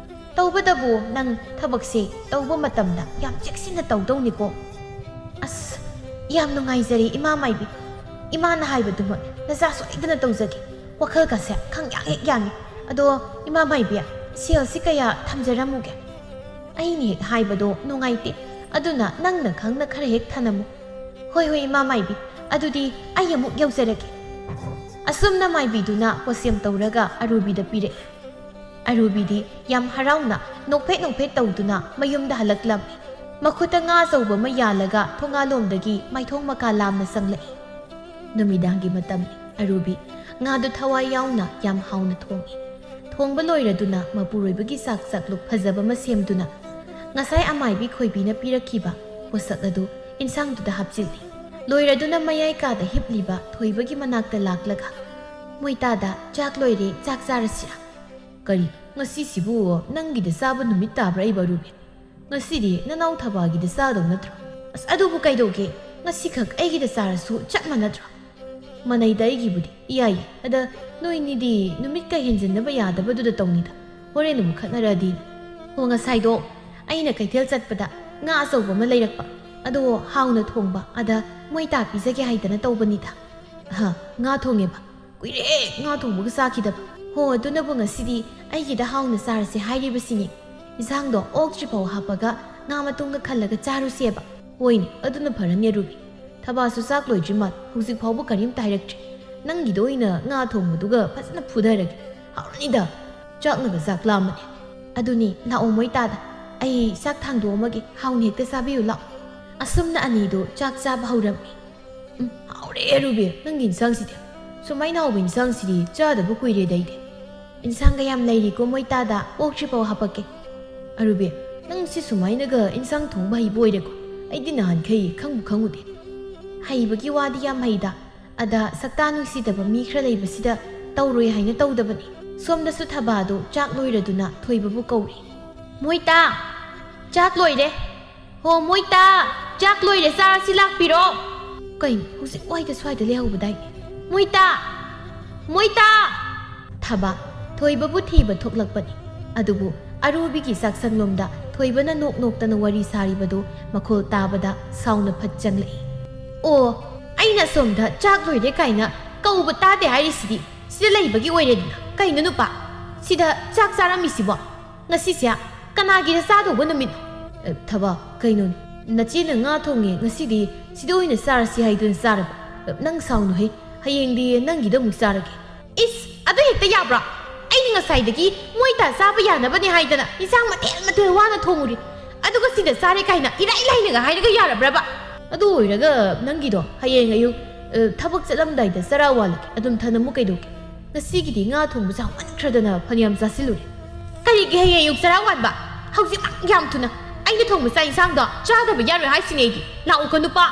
ꯇꯧꯕꯗꯕꯨ ꯅꯪ ꯊꯕꯛꯁꯦ ꯇꯧꯕ ꯃꯇꯝꯗ ꯌꯥꯝ ꯆꯦꯛꯁꯤꯟꯅ ꯇꯧꯗꯧꯅꯤꯀꯣ꯫ ꯑꯁ, ꯌꯥꯝ ꯅꯨꯡꯉꯥꯏꯖꯔꯦ ꯏꯃꯥ ꯃꯥꯏꯕꯤ꯫ ꯏꯃꯥꯅ ꯍꯥꯏꯕꯗꯨꯃꯛ ꯅꯆꯥ ꯁꯣꯏꯗꯅ ꯇꯧꯖꯒꯦ꯫ ꯋꯥꯈꯜꯒꯁꯦ ꯈꯪꯌꯥꯡ ꯍꯦꯛ ꯌꯥꯡꯉꯤ꯫ ꯑꯗꯣ ꯏꯃꯥ ꯃꯥꯏꯕꯤ, ꯁꯦꯜꯁꯤ ꯀꯌꯥ ꯊꯝꯖꯔꯝꯃꯨꯒꯦ? ꯑꯩꯅ ꯍꯦꯛ ꯍꯥꯏꯕꯗꯣ ꯅꯨꯡꯉꯥꯏꯇꯦ, ꯑꯗꯨꯅ ꯅꯪꯅ ꯈꯪꯅ ꯈꯔ ꯍꯦꯛ ꯊꯅꯝꯃꯨ꯫ ꯍꯣꯏ ꯍꯣꯏ ꯏꯃꯥ ꯃꯥꯏꯕꯤ, ꯑꯗꯨꯗꯤ ꯑꯩ ꯑꯃꯨꯛ ꯌꯧꯖꯔꯒꯦ꯫ ꯑꯁꯨꯝꯅ ꯃꯥꯏꯕꯤꯗꯨꯅ ꯄꯣꯠꯁꯦꯝ ꯇꯧꯔꯒ ꯑꯔꯨꯕꯤꯗ ꯄꯤꯔꯛꯏ꯫ ꯑꯔꯨꯕꯤꯗꯤ ꯌꯥꯝ ꯍꯔꯥꯎꯅ ꯅꯣꯛꯐꯦꯠ ꯅꯣꯛꯐꯦꯠ ꯇꯧꯗꯨꯅ ꯃꯌꯨꯝꯗ ꯍꯜꯂꯛꯂꯝꯃꯤ꯫ ꯃꯈꯨꯠꯇ ꯉꯥ ꯑꯆꯧꯕ ꯑꯃ ꯌꯥꯜꯂꯒ ꯊꯣꯡꯒꯥꯜꯂꯣꯝꯗꯒꯤ ꯃꯥꯏꯊꯣꯡ ꯃꯀꯥ ꯂꯥꯝꯅ ꯆꯪꯂꯛꯏ꯫ ꯅꯨꯃꯤꯗꯥꯡꯒꯤ ꯃꯇꯝꯅꯤ꯫ ꯑꯔꯨꯕꯤ ꯉꯥꯗꯨ ꯊꯋꯥꯏ ꯌꯥꯎꯅ ꯌꯥꯝ ꯍꯥꯎꯅ ꯊꯣꯡꯏ꯫ ꯊꯣꯡꯕ ꯂꯣꯏꯔꯗꯨꯅ ꯃꯄꯨꯔꯣꯏꯕꯒꯤ ꯆꯥꯛ ꯆꯥꯛꯂꯨꯛ ꯐꯖꯕ ꯑꯃ ꯁꯦꯝꯗꯨꯅ ꯉꯁꯥꯏ ꯑꯃꯥꯏꯕꯤ ꯈꯣꯏꯕꯤꯅ ꯄꯤꯔꯛꯈꯤꯕ ꯄꯣꯠꯁꯛ ꯑꯗꯨ ꯏꯟꯁꯥꯡꯗꯨꯗ ꯍꯥꯞꯆꯤꯜꯂꯤ꯫ ꯂꯣꯏꯔꯗꯨꯅ ꯃꯌꯥꯏ ꯀꯥꯗ ꯍꯤꯞꯂꯤꯕ ꯊꯣꯏꯕꯒꯤ ꯃꯅꯥꯛꯇ ꯂꯥꯛꯂꯒ, "ꯃꯣꯏꯇꯥꯗ, ꯆꯥꯛ ꯂꯣꯏꯔꯦ, ꯆꯥꯛ ꯆꯥꯔꯁꯤꯔꯥ?" "ꯀꯔꯤ, ꯉꯁꯤꯁꯤꯕꯨ ꯅꯪꯒꯤꯗ ꯆꯥꯕ ꯅꯨꯃꯤꯠ ꯇꯥꯕ꯭ꯔꯥ ꯏꯕ ꯑꯔꯨꯕꯤ? ꯉꯁꯤꯗꯤ ꯅꯅꯥꯎ ꯊꯕꯥꯒꯤꯗ ꯆꯥꯗꯧ ꯅꯠꯇ꯭ꯔꯣ?" "ꯑꯁ, ꯑꯗꯨꯕꯨ ꯀꯩꯗꯧꯒꯦ? ꯉꯁꯤꯈꯛ ꯑꯩꯒꯤꯗ ꯆꯥꯔꯁꯨ ꯆꯞ ꯃꯥꯟꯅꯗ꯭ꯔꯣ?" "ꯃꯥꯟꯅꯩꯗ ꯑꯩꯒꯤꯕꯨꯗꯤ꯫ ꯏꯌꯥꯏ, ꯑꯗ ꯅꯣꯏꯅꯤꯗꯤ ꯅꯨꯃꯤꯠꯀ ꯍꯦꯟꯖꯤꯟꯅꯕ ꯌꯥꯗꯕꯗꯨꯗ ꯇꯧꯅꯤꯗ꯫ ꯍꯣꯔꯦꯟ ꯑꯃꯨꯛ ꯈꯠꯅꯔꯛꯑꯗꯤ?" "ꯍꯣ, ꯉꯁꯥꯏꯗꯣ ꯑꯩꯅ ꯀꯩꯊꯦꯜ ꯆꯠꯄꯗ ꯉꯥ ꯑꯆꯧꯕ ꯑꯃ ꯂꯩꯔꯛꯄ꯫ ꯑꯗꯣ ꯍꯥꯎꯅ ꯊꯣꯡꯕ, ꯑꯗ ꯃꯣꯏꯇꯥ ꯄꯤꯖꯒꯦ ꯍꯥꯏꯗꯅ ꯇꯧꯕꯅꯤꯗ꯫" "ꯍꯥ, ꯉꯥ ꯊꯣꯡꯉꯦꯕ? ꯀꯨꯏꯔꯦ ꯉꯥ ꯊꯣꯡꯕꯒ ꯆꯥꯈꯤꯗꯕ꯫ ꯍꯣ, ꯑꯗꯨꯅꯕꯨ ꯉꯁꯤꯗꯤ ꯑꯩꯒꯤꯗ ꯍꯥꯎꯅ ꯆꯥꯔꯁꯦ ꯍꯥꯏꯔꯤꯕꯁꯤꯅꯤ꯫ ꯏꯟꯁꯥꯡꯗꯣ ꯑꯣꯛꯇ꯭ꯔꯤꯐꯥꯎ ꯍꯥꯞꯄꯒ ꯉꯥ ꯃꯇꯨꯡꯒ ꯈꯜꯂꯒ ꯆꯥꯔꯨꯁꯦꯕ꯫" "ꯍꯣꯏꯅꯦ, ꯑꯗꯨꯅ ꯐꯔꯅꯤ ꯑꯔꯨꯕꯤ꯫ ꯊꯕꯥꯁꯨ ꯆꯥꯛ ꯂꯣꯏꯗ꯭ꯔꯤ ꯃꯥꯜꯂꯦ, ꯍꯧꯖꯤꯛ ꯐꯥꯎꯕ ꯀꯔꯤꯝꯇ ꯍꯥꯏꯔꯛꯇ꯭ꯔꯤ꯫ ꯅꯪꯒꯤꯗ ꯑꯣꯏꯅ ꯉꯥ ꯊꯣꯡꯕꯗꯨꯒ ꯐꯖꯅ ꯐꯨꯊꯔꯒꯦ꯫ ꯍꯥꯎꯔꯅꯤꯗ꯫ ꯆꯥꯛꯅꯒ ꯆꯥꯛ ꯂꯥꯝꯃꯅꯤ꯫" "ꯑꯗꯨꯅꯤ, ꯂꯥꯛꯑꯣ ꯃꯣꯏꯇꯥꯗ, ꯑꯩ ꯆꯥꯛ ꯊꯥꯡꯗꯣꯛꯑꯝꯃꯒꯦ, ꯍꯥꯎꯅ ꯍꯦꯛꯇ ꯆꯥꯕꯤꯌꯨ ꯂꯥꯛꯑꯣ꯫" ꯑꯁꯨꯝꯅ ꯑꯅꯤꯗꯨ ꯆꯥꯛ ꯆꯥꯕ ꯍꯧꯔꯝꯃꯤ꯫ "ꯎꯝ, ꯍꯥꯎꯔꯦ ꯑꯔꯨꯕꯤ, ꯅꯪꯒꯤ ꯏꯟꯁꯥꯡꯁꯤꯗꯤ꯫ ꯁꯨꯃꯥꯏꯅ ꯍꯥꯎꯕ ꯏꯟꯁꯥꯡꯁꯤꯗꯤ ꯆꯥꯗꯕ ꯀꯨꯏꯔꯦꯗ ꯑꯩꯗꯤ꯫" "ꯏꯟꯁꯥꯡꯒ ꯌꯥꯝ ꯂꯩꯔꯤꯀꯣ ꯃꯣꯏꯇꯥꯗ, ꯑꯣꯛꯇ꯭ꯔꯤꯐꯥꯎ ꯍꯥꯄꯛꯀꯦ꯫" "ꯑꯔꯨꯕꯤ, ꯅꯪ ꯁꯤ ꯁꯨꯃꯥꯏꯅꯒ ꯏꯟꯁꯥꯡ ꯊꯣꯡꯕ ꯍꯩꯕ ꯑꯣꯏꯔꯦꯀꯣ? ꯑꯩꯗꯤ ꯅꯍꯥꯟꯈꯩ ꯈꯪꯕꯨ ꯈꯪꯉꯨꯗꯦ꯫" "ꯍꯩꯕꯒꯤ ꯋꯥꯗꯤ ꯌꯥꯝ ꯍꯩꯗ, ꯑꯗ ꯁꯛꯇꯥ ꯅꯨꯡꯁꯤꯗꯕ ꯃꯤ ꯈꯔ ꯂꯩꯕꯁꯤꯗ ꯇꯧꯔꯣꯏ ꯍꯥꯏꯅ ꯇꯧꯗꯕꯅꯤ꯫" ꯁꯣꯝꯗꯁꯨ ꯊꯕꯥꯗꯨ ꯆꯥꯛ ꯂꯣꯏꯔꯗꯨꯅ ꯊꯣꯏꯕꯕꯨ ꯀꯧꯔꯤ꯫ "ꯃꯣꯏꯇꯥ, ꯆꯥꯛ ꯂꯣꯏꯔꯦ꯫ ꯍꯣ ꯃꯣꯏꯇꯥ, ꯆꯥꯛ ꯂꯣꯏꯔꯦ, ꯆꯥꯔꯁꯤ ꯂꯥꯛꯄꯤꯔꯣ꯫" "ꯀꯩꯅꯣ, ꯍꯧꯖꯤꯛ ꯋꯥꯏꯗ ꯁ꯭ꯋꯥꯏꯗ ꯂꯩꯍꯧꯕꯗꯥꯏꯅꯦ? ꯃꯣꯏꯇꯥ! ꯃꯣꯏꯇꯥ!" ꯊꯕꯥ ꯊꯣꯏꯕꯕꯨ ꯊꯤꯕ ꯊꯣꯛꯂꯛꯄꯅꯤ꯫ ꯑꯗꯨꯕꯨ ꯑꯔꯨꯕꯤꯒꯤ ꯆꯥꯛꯁꯪꯂꯣꯝꯗ ꯊꯣꯏꯕꯅ ꯅꯣꯛ ꯅꯣꯛꯇꯅ ꯋꯥꯔꯤ ꯁꯥꯔꯤꯕꯗꯨ ꯃꯈꯣꯜ ꯇꯥꯕꯗ ꯁꯥꯎꯅ ꯐꯠ ꯆꯪꯂꯛꯏ꯫ "ꯑꯣ, ꯑꯩꯅ ꯁꯣꯝꯗ ꯆꯥꯛ ꯂꯣꯏꯔꯦ ꯀꯥꯏꯅ ꯀꯧꯕ ꯇꯥꯗꯦ ꯍꯥꯏꯔꯤꯁꯤꯗꯤ ꯁꯤꯗ ꯂꯩꯕꯒꯤ ꯑꯣꯏꯔꯦꯗꯅ꯫ ꯀꯩꯅꯣ ꯅꯨꯄꯥ, ꯁꯤꯗ ꯆꯥꯛ ꯆꯥꯔꯝꯃꯤꯁꯤꯕꯣ? ꯉꯁꯤꯁꯦ ꯀꯅꯥꯒꯤꯗ ꯆꯥꯗꯧꯕ ꯅꯨꯃꯤꯠꯅꯣ?" "ꯑꯦ, ꯊꯕꯥ, ꯀꯩꯅꯣꯅꯦ? ꯅꯆꯦꯅ ꯉꯥ ꯊꯣꯡꯉꯦ, ꯉꯁꯤꯗꯤ ꯁꯤꯗ ꯑꯣꯏꯅ ꯆꯥꯔꯁꯤ ꯍꯥꯏꯗꯨꯅ ꯆꯥꯔꯕ? ꯑꯦ, ꯅꯪ ꯁꯥꯎꯅꯨꯍꯦ, ꯍꯌꯦꯡꯗꯤ ꯅꯪꯒꯤꯗ ꯑꯃꯨꯛ ꯆꯥꯔꯒꯦ꯫" "ꯏꯁ, ꯑꯗꯨ ꯍꯦꯛꯇ ꯌꯥꯕ꯭ꯔꯣ? ꯑꯩꯅ ꯉꯁꯥꯏꯗꯒꯤ ꯃꯣꯏ ꯇꯥ ꯆꯥꯕ ꯌꯥꯅꯕꯅꯦ ꯍꯥꯏꯗꯅ ꯏꯟꯁꯥꯡ ꯃꯊꯦꯜ ꯃꯊꯦꯜ ꯋꯥꯅ ꯊꯣꯡꯉꯨꯔꯤ, ꯑꯗꯨꯒ ꯁꯤꯗ ꯆꯥꯔꯦ ꯀꯥꯏꯅ ꯏꯔꯥꯏ ꯂꯥꯏꯅꯒ ꯍꯥꯏꯔꯒ ꯌꯥꯔꯕ꯭ꯔꯕ?" "ꯑꯗꯨ ꯑꯣꯏꯔꯒ ꯅꯪꯒꯤꯗꯣ ꯍꯌꯦꯡ ꯑꯌꯨꯛ, ꯑ, ꯊꯕꯛ ꯆꯠꯂꯝꯗꯥꯏꯗ ꯆꯔꯥ ꯋꯥꯜꯂꯒꯦ, ꯑꯗꯨꯝ ꯊꯅꯝꯃꯨ ꯀꯩꯗꯧꯒꯦ? ꯉꯁꯤꯒꯤꯗꯤ ꯉꯥ ꯊꯣꯡꯕ ꯆꯥꯃꯟꯈ꯭ꯔꯗꯅ ꯐꯅꯌꯥꯝ ꯆꯥꯁꯤꯜꯂꯨꯔꯦ꯫" "ꯀꯔꯤꯒꯤ ꯍꯌꯦꯡ ꯑꯌꯨꯛ ꯆꯔꯥ ꯋꯥꯟꯕ? ꯍꯧꯖꯤꯛꯃꯛ ꯌꯥꯝ ꯊꯨꯅ꯫ ꯑꯩꯅ ꯊꯣꯡꯕ ꯆꯥꯛ ꯏꯟꯁꯥꯡꯗꯣ ꯆꯥꯗꯕ ꯌꯥꯔꯣꯏ ꯍꯥꯏꯁꯤꯅꯦ ꯑꯩꯗꯤ꯫ ꯂꯥꯛꯎꯀꯣ ꯅꯨꯄꯥ,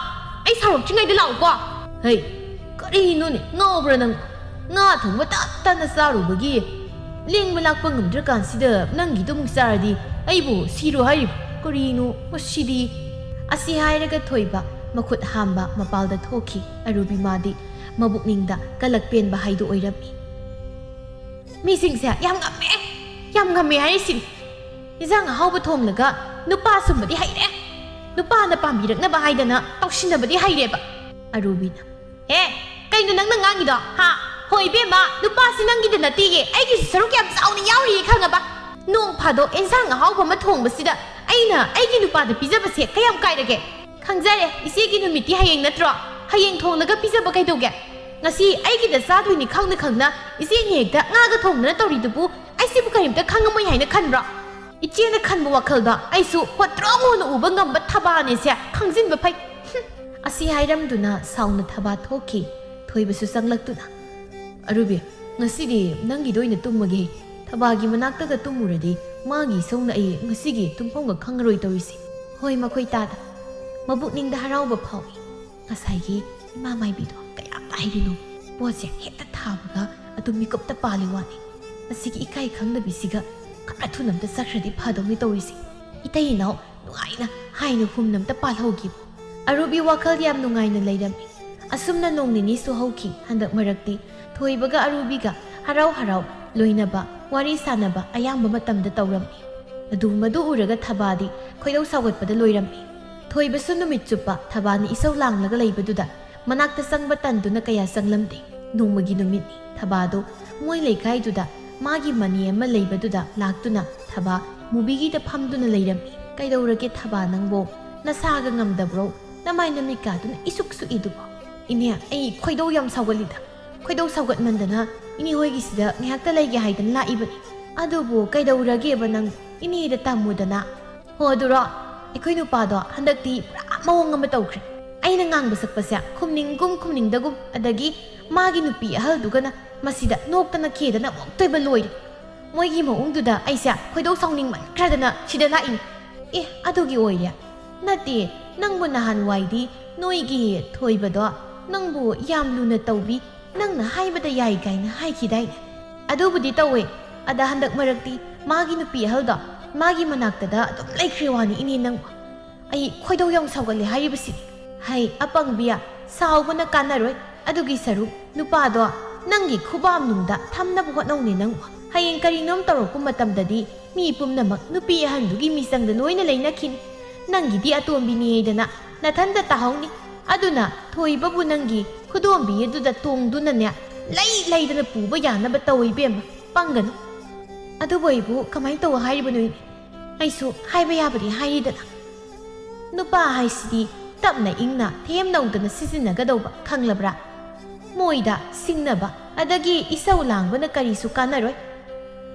ꯑꯩ ꯁꯥꯎꯔꯛꯇ꯭ꯔꯤꯉꯩꯗ ꯂꯥꯛꯎꯀꯣ꯫" "ꯍꯩ, ꯀꯔꯤꯅꯣꯅꯦ, ꯉꯥꯎꯕ꯭ꯔꯥ ꯅꯪ? ꯉꯥ ꯊꯣꯡꯕ ꯇꯠꯇꯅ ꯆꯥꯔꯨꯕꯒꯤ ꯂꯦꯡꯕ ꯂꯥꯛꯄ ꯉꯝꯗ꯭ꯔꯀꯥꯟꯁꯤꯗ ꯅꯪꯒꯤꯗꯨ ꯑꯃꯨꯛ ꯆꯥꯔꯗꯤ ꯑꯩꯕꯨ ꯁꯤꯔꯣ ꯍꯥꯏꯔꯤꯕ? ꯀꯔꯤꯅꯣ ꯃꯁꯤꯗꯤ?" ꯑꯁꯤ ꯍꯥꯏꯔꯒ ꯊꯣꯏꯕ ꯃꯈꯨꯠ ꯍꯥꯝꯕ ꯃꯄꯥꯜꯗ ꯊꯣꯛꯈꯤ꯫ ꯑꯔꯨꯕꯤ ꯃꯥꯗꯤ ꯃꯕꯨꯛꯅꯤꯡꯗ ꯀꯂꯛ ꯄꯦꯟꯕ ꯍꯥꯏꯗꯨ ꯑꯣꯏꯔꯝꯃꯤ꯫ "ꯃꯤꯁꯤꯡꯁꯦ ꯌꯥꯝ ꯉꯝꯃꯦ, ꯌꯥꯝ ꯉꯝꯃꯦ ꯍꯥꯏꯔꯤꯁꯤꯅꯤ꯫ ꯏꯟꯁꯥꯡ ꯑꯍꯥꯎꯕ ꯊꯣꯡꯂꯒ ꯅꯨꯄꯥ ꯁꯨꯝꯕꯗꯤ ꯍꯩꯔꯦ꯫ ꯅꯨꯄꯥꯅ ꯄꯥꯝꯕꯤꯔꯛꯅꯕ ꯍꯥꯏꯗꯅ ꯇꯧꯁꯤꯟꯅꯕꯗꯤ ꯍꯩꯔꯦꯕ꯫" ꯑꯔꯨꯕꯤꯅ, "ꯍꯦ, ꯀꯩꯅꯣ ꯅꯪꯅ ꯉꯥꯡꯉꯤꯗꯣ, ꯍꯥ? ꯍꯣꯏ ꯏꯕꯦꯝꯃ, ꯅꯨꯄꯥꯁꯤ ꯅꯪꯒꯤꯗ ꯅꯠꯇꯦꯌꯦ, ꯑꯩꯒꯤꯁꯨ ꯁꯔꯨꯛ ꯌꯥꯝ ꯆꯥꯎꯅ ꯌꯥꯎꯔꯤꯌꯦ, ꯈꯪꯉꯕ? ꯅꯣꯡ ꯐꯥꯗꯣꯛ ꯏꯟꯁꯥꯡ ꯑꯍꯥꯎꯕ ꯑꯃ ꯊꯣꯡꯕꯁꯤꯗ ꯑꯩꯅ ꯑꯩꯒꯤ ꯅꯨꯄꯥꯗ ꯄꯤꯖꯕꯁꯦ ꯀꯌꯥꯝ ꯀꯥꯏꯔꯒꯦ? ꯈꯪꯖꯔꯦ, ꯏꯆꯦꯒꯤ ꯅꯨꯃꯤꯠꯇꯤ ꯍꯌꯦꯡ ꯅꯠꯇ꯭ꯔꯣ? ꯍꯌꯦꯡ ꯊꯣꯡꯂꯒ ꯄꯤꯖꯕ ꯀꯩꯗꯧꯒꯦ? ꯉꯁꯤ ꯑꯩꯒꯤꯗ ꯆꯥꯗꯣꯏꯅꯤ ꯈꯪꯅ ꯈꯪꯅ ꯏꯆꯦꯅ ꯍꯦꯛꯇ ꯉꯥꯒ ꯊꯣꯡꯗꯅ ꯇꯧꯔꯤꯗꯨꯕꯨ ꯑꯩꯁꯤꯕꯨ ꯀꯔꯤꯝꯇ ꯈꯪꯉꯝꯃꯣꯏ ꯍꯥꯏꯅ ꯈꯟꯕ꯭ꯔꯣ?" ꯏꯆꯦꯅ ꯈꯟꯕ ꯋꯥꯈꯜꯗ ꯑꯩꯁꯨ ꯍꯣꯇ꯭ꯔꯣ ꯉꯣꯅ ꯎꯕ ꯉꯝꯕ ꯊꯕꯥꯅꯦꯁꯦ ꯈꯪꯖꯤꯟꯕ ꯐꯩ꯫ ꯍꯨꯝ꯫ ꯑꯁꯤ ꯍꯥꯏꯔꯝꯗꯨꯅ ꯁꯥꯎꯅ ꯊꯕꯥ ꯊꯣꯛꯈꯤ꯫ ꯊꯣꯏꯕꯁꯨ ꯆꯪꯂꯛꯇꯨꯅ, "ꯑꯔꯨꯕꯤ, ꯉꯁꯤꯗꯤ ꯅꯪꯒꯤꯗ ꯑꯣꯏꯅ ꯇꯨꯝꯃꯒꯦ꯫ ꯊꯕꯥꯒꯤ ꯃꯅꯥꯛꯇꯒ ꯇꯨꯝꯃꯨꯔꯗꯤ ꯃꯥꯒꯤ ꯏꯁꯧꯅ ꯑꯩ ꯉꯁꯤꯒꯤ ꯇꯨꯝꯐꯝꯒ ꯈꯪꯉꯔꯣꯏ ꯇꯧꯔꯤꯁꯦ꯫" "ꯍꯣꯏ, ꯃꯈꯣꯏ ꯇꯥꯗ ꯃꯕꯨꯛꯅꯤꯡꯗ ꯍꯔꯥꯎꯕ ꯐꯥꯎꯏ꯫ ꯉꯁꯥꯏꯒꯤ ꯏꯃꯥ ꯃꯥꯏꯕꯤꯗꯣ ꯀꯌꯥꯝ ꯂꯥꯏꯔꯤꯅꯣ, ꯄꯣꯠꯁꯦ ꯍꯦꯛꯇ ꯊꯥꯕꯒ ꯑꯗꯨꯝ ꯃꯤꯀꯨꯞꯇ ꯄꯥꯜꯂꯤ ꯋꯥꯅꯤ꯫ ꯑꯁꯤꯒꯤ ꯏꯀꯥꯏ ꯈꯪꯗꯕꯤꯁꯤꯒ ꯈꯔ ꯊꯨꯅ ꯑꯝꯇ ꯆꯠꯈ꯭ꯔꯗꯤ ꯐꯗꯧꯅꯤ ꯇꯧꯔꯤꯁꯦ꯫ ꯏꯇꯩ ꯏꯅꯥꯎ ꯅꯨꯡꯉꯥꯏꯅ ꯍꯥꯏꯅ ꯍꯨꯝꯅ ꯑꯝꯇ ꯄꯥꯜꯍꯧꯒꯦꯕꯨ꯫" ꯑꯔꯨꯕꯤ ꯋꯥꯈꯜ ꯌꯥꯝ ꯅꯨꯡꯉꯥꯏꯅ ꯂꯩꯔꯝꯃꯤ꯫ ꯑꯁꯨꯝꯅ ꯅꯣꯡ ꯅꯤꯅꯤꯁꯨ ꯍꯧꯈꯤ꯫ ꯍꯟꯗꯛ ꯃꯔꯛꯇꯤ ꯊꯣꯏꯕꯒ ꯑꯔꯨꯕꯤꯒ ꯍꯔꯥꯎ ꯍꯔꯥꯎ ꯂꯣꯏꯅꯕ, ꯋꯥꯔꯤ ꯁꯥꯟꯅꯕ ꯑꯌꯥꯝꯕ ꯃꯇꯝꯗ ꯇꯧꯔꯝꯃꯤ꯫ ꯑꯗꯨ ꯃꯗꯨ ꯎꯔꯒ ꯊꯕꯥꯗꯤ ꯈꯣꯏꯗꯧ ꯁꯥꯎꯒꯠꯄꯗ ꯂꯣꯏꯔꯝꯃꯤ꯫ ꯊꯣꯏꯕꯁꯨ ꯅꯨꯃꯤꯠ ꯆꯨꯞꯄ ꯊꯕꯥꯅ ꯏꯁꯧ ꯂꯥꯡꯂꯒ ꯂꯩꯕꯗꯨꯗ ꯃꯅꯥꯛꯇ ꯆꯪꯕ ꯇꯟꯗꯨꯅ ꯀꯌꯥ ꯆꯪꯂꯝꯗꯦ꯫ ꯅꯣꯡꯃꯒꯤ ꯅꯨꯃꯤꯠꯅꯤ꯫ ꯊꯕꯥꯗꯣ ꯃꯣꯏ ꯂꯩꯀꯥꯏꯗꯨꯗ ꯃꯥꯒꯤ ꯃꯅꯦ ꯑꯃ ꯂꯩꯕꯗꯨꯗ ꯂꯥꯛꯇꯨꯅ ꯊꯕꯥ ꯃꯨꯕꯤꯒꯤꯗ ꯐꯝꯗꯨꯅ ꯂꯩꯔꯝꯃꯤ꯫ "ꯀꯩꯗꯧꯔꯒꯦ ꯊꯕꯥ ꯅꯪꯕꯣ? ꯅꯁꯥꯒ ꯉꯝꯗꯕ꯭ꯔꯣ? ꯅꯃꯥꯏ ꯅꯃꯤꯠꯀꯥꯗꯨꯅ ꯏꯁꯨꯛ ꯁꯨꯛꯏꯗꯨꯕꯣ?" "ꯏꯅꯦ, ꯑꯩ ꯈꯣꯏꯗꯧ ꯌꯥꯝ ꯁꯥꯎꯒꯠꯂꯤꯗ꯫ ꯈꯣꯏꯗꯧ ꯁꯥꯎꯒꯠꯃꯟꯗꯅ ꯏꯅꯦ ꯍꯣꯏꯒꯤꯁꯤꯗ ꯉꯥꯏꯍꯥꯛꯇ ꯂꯩꯒꯦ ꯍꯥꯏꯗꯅ ꯂꯥꯛꯏꯕꯅꯤ꯫ ꯑꯗꯨꯕꯨ ꯀꯩꯗꯧꯔꯒꯦꯕ ꯅꯪ? ꯏꯅꯦꯗ ꯇꯝꯃꯨꯗꯅ?" "ꯍꯣ ꯑꯗꯨꯔꯣ? ꯑꯩꯈꯣꯏ ꯅꯨꯄꯥꯗꯣ ꯍꯟꯗꯛꯇꯤ ꯄꯨꯔꯥ ꯃꯑꯣꯡ ꯑꯃ ꯇꯧꯈ꯭ꯔꯦ꯫ ꯑꯩꯅ ꯉꯥꯡꯕ ꯁꯛꯄꯁꯦ ꯈꯨꯝꯅꯤꯡꯒꯨꯝ ꯈꯨꯝꯅꯤꯡꯗꯒꯨꯝ, ꯑꯗꯒꯤ ꯃꯥꯒꯤ ꯅꯨꯄꯤ ꯑꯍꯜꯗꯨꯒꯅ ꯃꯁꯤꯗ ꯅꯣꯛꯇꯅ ꯈꯦꯗꯅ ꯑꯣꯛꯇꯣꯏꯕ ꯂꯣꯏꯔꯦ꯫ ꯃꯣꯏꯒꯤ ꯃꯑꯣꯡꯗꯨꯗ ꯑꯩꯁꯦ ꯈꯣꯏꯗꯧ ꯁꯥꯎꯅꯤꯡꯃꯟꯈ꯭ꯔꯗꯅ ꯁꯤꯗ ꯂꯥꯛꯏꯅꯤ꯫" "ꯑꯦ, ꯑꯗꯨꯒꯤ ꯑꯣꯏꯔꯦ? ꯅꯠꯇꯦ, ꯅꯪꯕꯨ ꯅꯍꯥꯟꯋꯥꯏꯗꯤ ꯅꯣꯏꯒꯤ ꯊꯣꯏꯕꯗꯣ ꯅꯪꯕꯨ ꯌꯥꯝ ꯂꯨꯅ ꯇꯧꯕꯤ, ꯅꯪꯅ ꯍꯥꯏꯕꯗ ꯌꯥꯏ ꯀꯥꯏꯅ ꯍꯥꯏꯈꯤꯗꯥꯏꯅꯦ?" "ꯑꯗꯨꯕꯨꯗꯤ ꯇꯧꯋꯦ꯫ ꯑꯗ ꯍꯟꯗꯛ ꯃꯔꯛꯇꯤ ꯃꯥꯒꯤ ꯅꯨꯄꯤ ꯑꯍꯜꯗꯣ ꯃꯥꯒꯤ ꯃꯅꯥꯛꯇꯗ ꯑꯗꯨꯝ ꯂꯩꯈ꯭ꯔꯦ ꯋꯥꯅꯤ ꯏꯅꯦ ꯅꯪꯕꯨ꯫ ꯑꯩ ꯈꯣꯏꯗꯧ ꯌꯥꯝ ꯁꯥꯎꯒꯠꯂꯦ ꯍꯥꯏꯔꯤꯕꯁꯤꯅꯤ꯫ ꯍꯩ, ꯑꯄꯪꯕꯤ, ꯁꯥꯎꯕꯅ ꯀꯥꯟꯅꯔꯣꯏ꯫ ꯑꯗꯨꯒꯤ ꯁꯔꯨꯛ ꯅꯨꯄꯥꯗꯣ ꯅꯪꯒꯤ ꯈꯨꯕꯥꯝꯅꯨꯡꯗ ꯊꯝꯅꯕ ꯍꯣꯠꯅꯧꯅꯦ ꯅꯪꯕꯨ꯫ ꯍꯌꯦꯡ ꯀꯔꯤꯅꯣꯝ ꯇꯧꯔꯛꯄ ꯃꯇꯝꯗꯗꯤ ꯃꯤ ꯄꯨꯝꯅꯃꯛ ꯅꯨꯄꯤ ꯑꯍꯟꯗꯨꯒꯤ ꯃꯤꯆꯪꯗ ꯂꯣꯏꯅ ꯂꯩꯅꯈꯤꯅꯤ꯫ ꯅꯪꯒꯤꯗꯤ ꯑꯇꯣꯝꯕꯤꯅꯤ ꯍꯥꯏꯗꯅ ꯅꯊꯟꯗ ꯇꯥꯍꯧꯅꯤ꯫ ꯑꯗꯨꯅ ꯊꯣꯏꯕꯕꯨ ꯅꯪꯒꯤ ꯈꯨꯗꯣꯝꯕꯤ ꯑꯗꯨꯗ ꯇꯣꯡꯗꯨꯅꯅꯦ, ꯂꯩ ꯂꯩꯗꯅ ꯄꯨꯕ ꯌꯥꯅꯕ ꯇꯧ ꯏꯕꯦꯝꯃ, ꯄꯪꯒꯅꯨ꯫" "ꯑꯗꯨꯕꯨ ꯑꯩꯕꯨ ꯀꯃꯥꯏꯅ ꯇꯧ ꯍꯥꯏꯔꯤꯕꯅꯣ ꯏꯅꯦ? ꯑꯩꯁꯨ ꯍꯥꯏꯕ ꯌꯥꯕꯗꯤ ꯍꯥꯏꯔꯤꯗꯅ꯫" ꯅꯨꯄꯥ ꯍꯥꯏꯁꯤꯗꯤ ꯇꯞꯅ ꯏꯪꯅ ꯊꯦꯝꯅꯧꯗꯅ ꯁꯤꯖꯤꯟꯅꯒꯗꯧꯕ, ꯈꯪꯂꯕ꯭ꯔꯥ? ꯃꯣꯏꯗ ꯁꯤꯡꯅꯕ ꯑꯗꯒꯤ ꯏꯁꯧ ꯂꯥꯡꯕꯅ ꯀꯔꯤꯁꯨ ꯀꯥꯟꯅꯔꯣꯏ꯫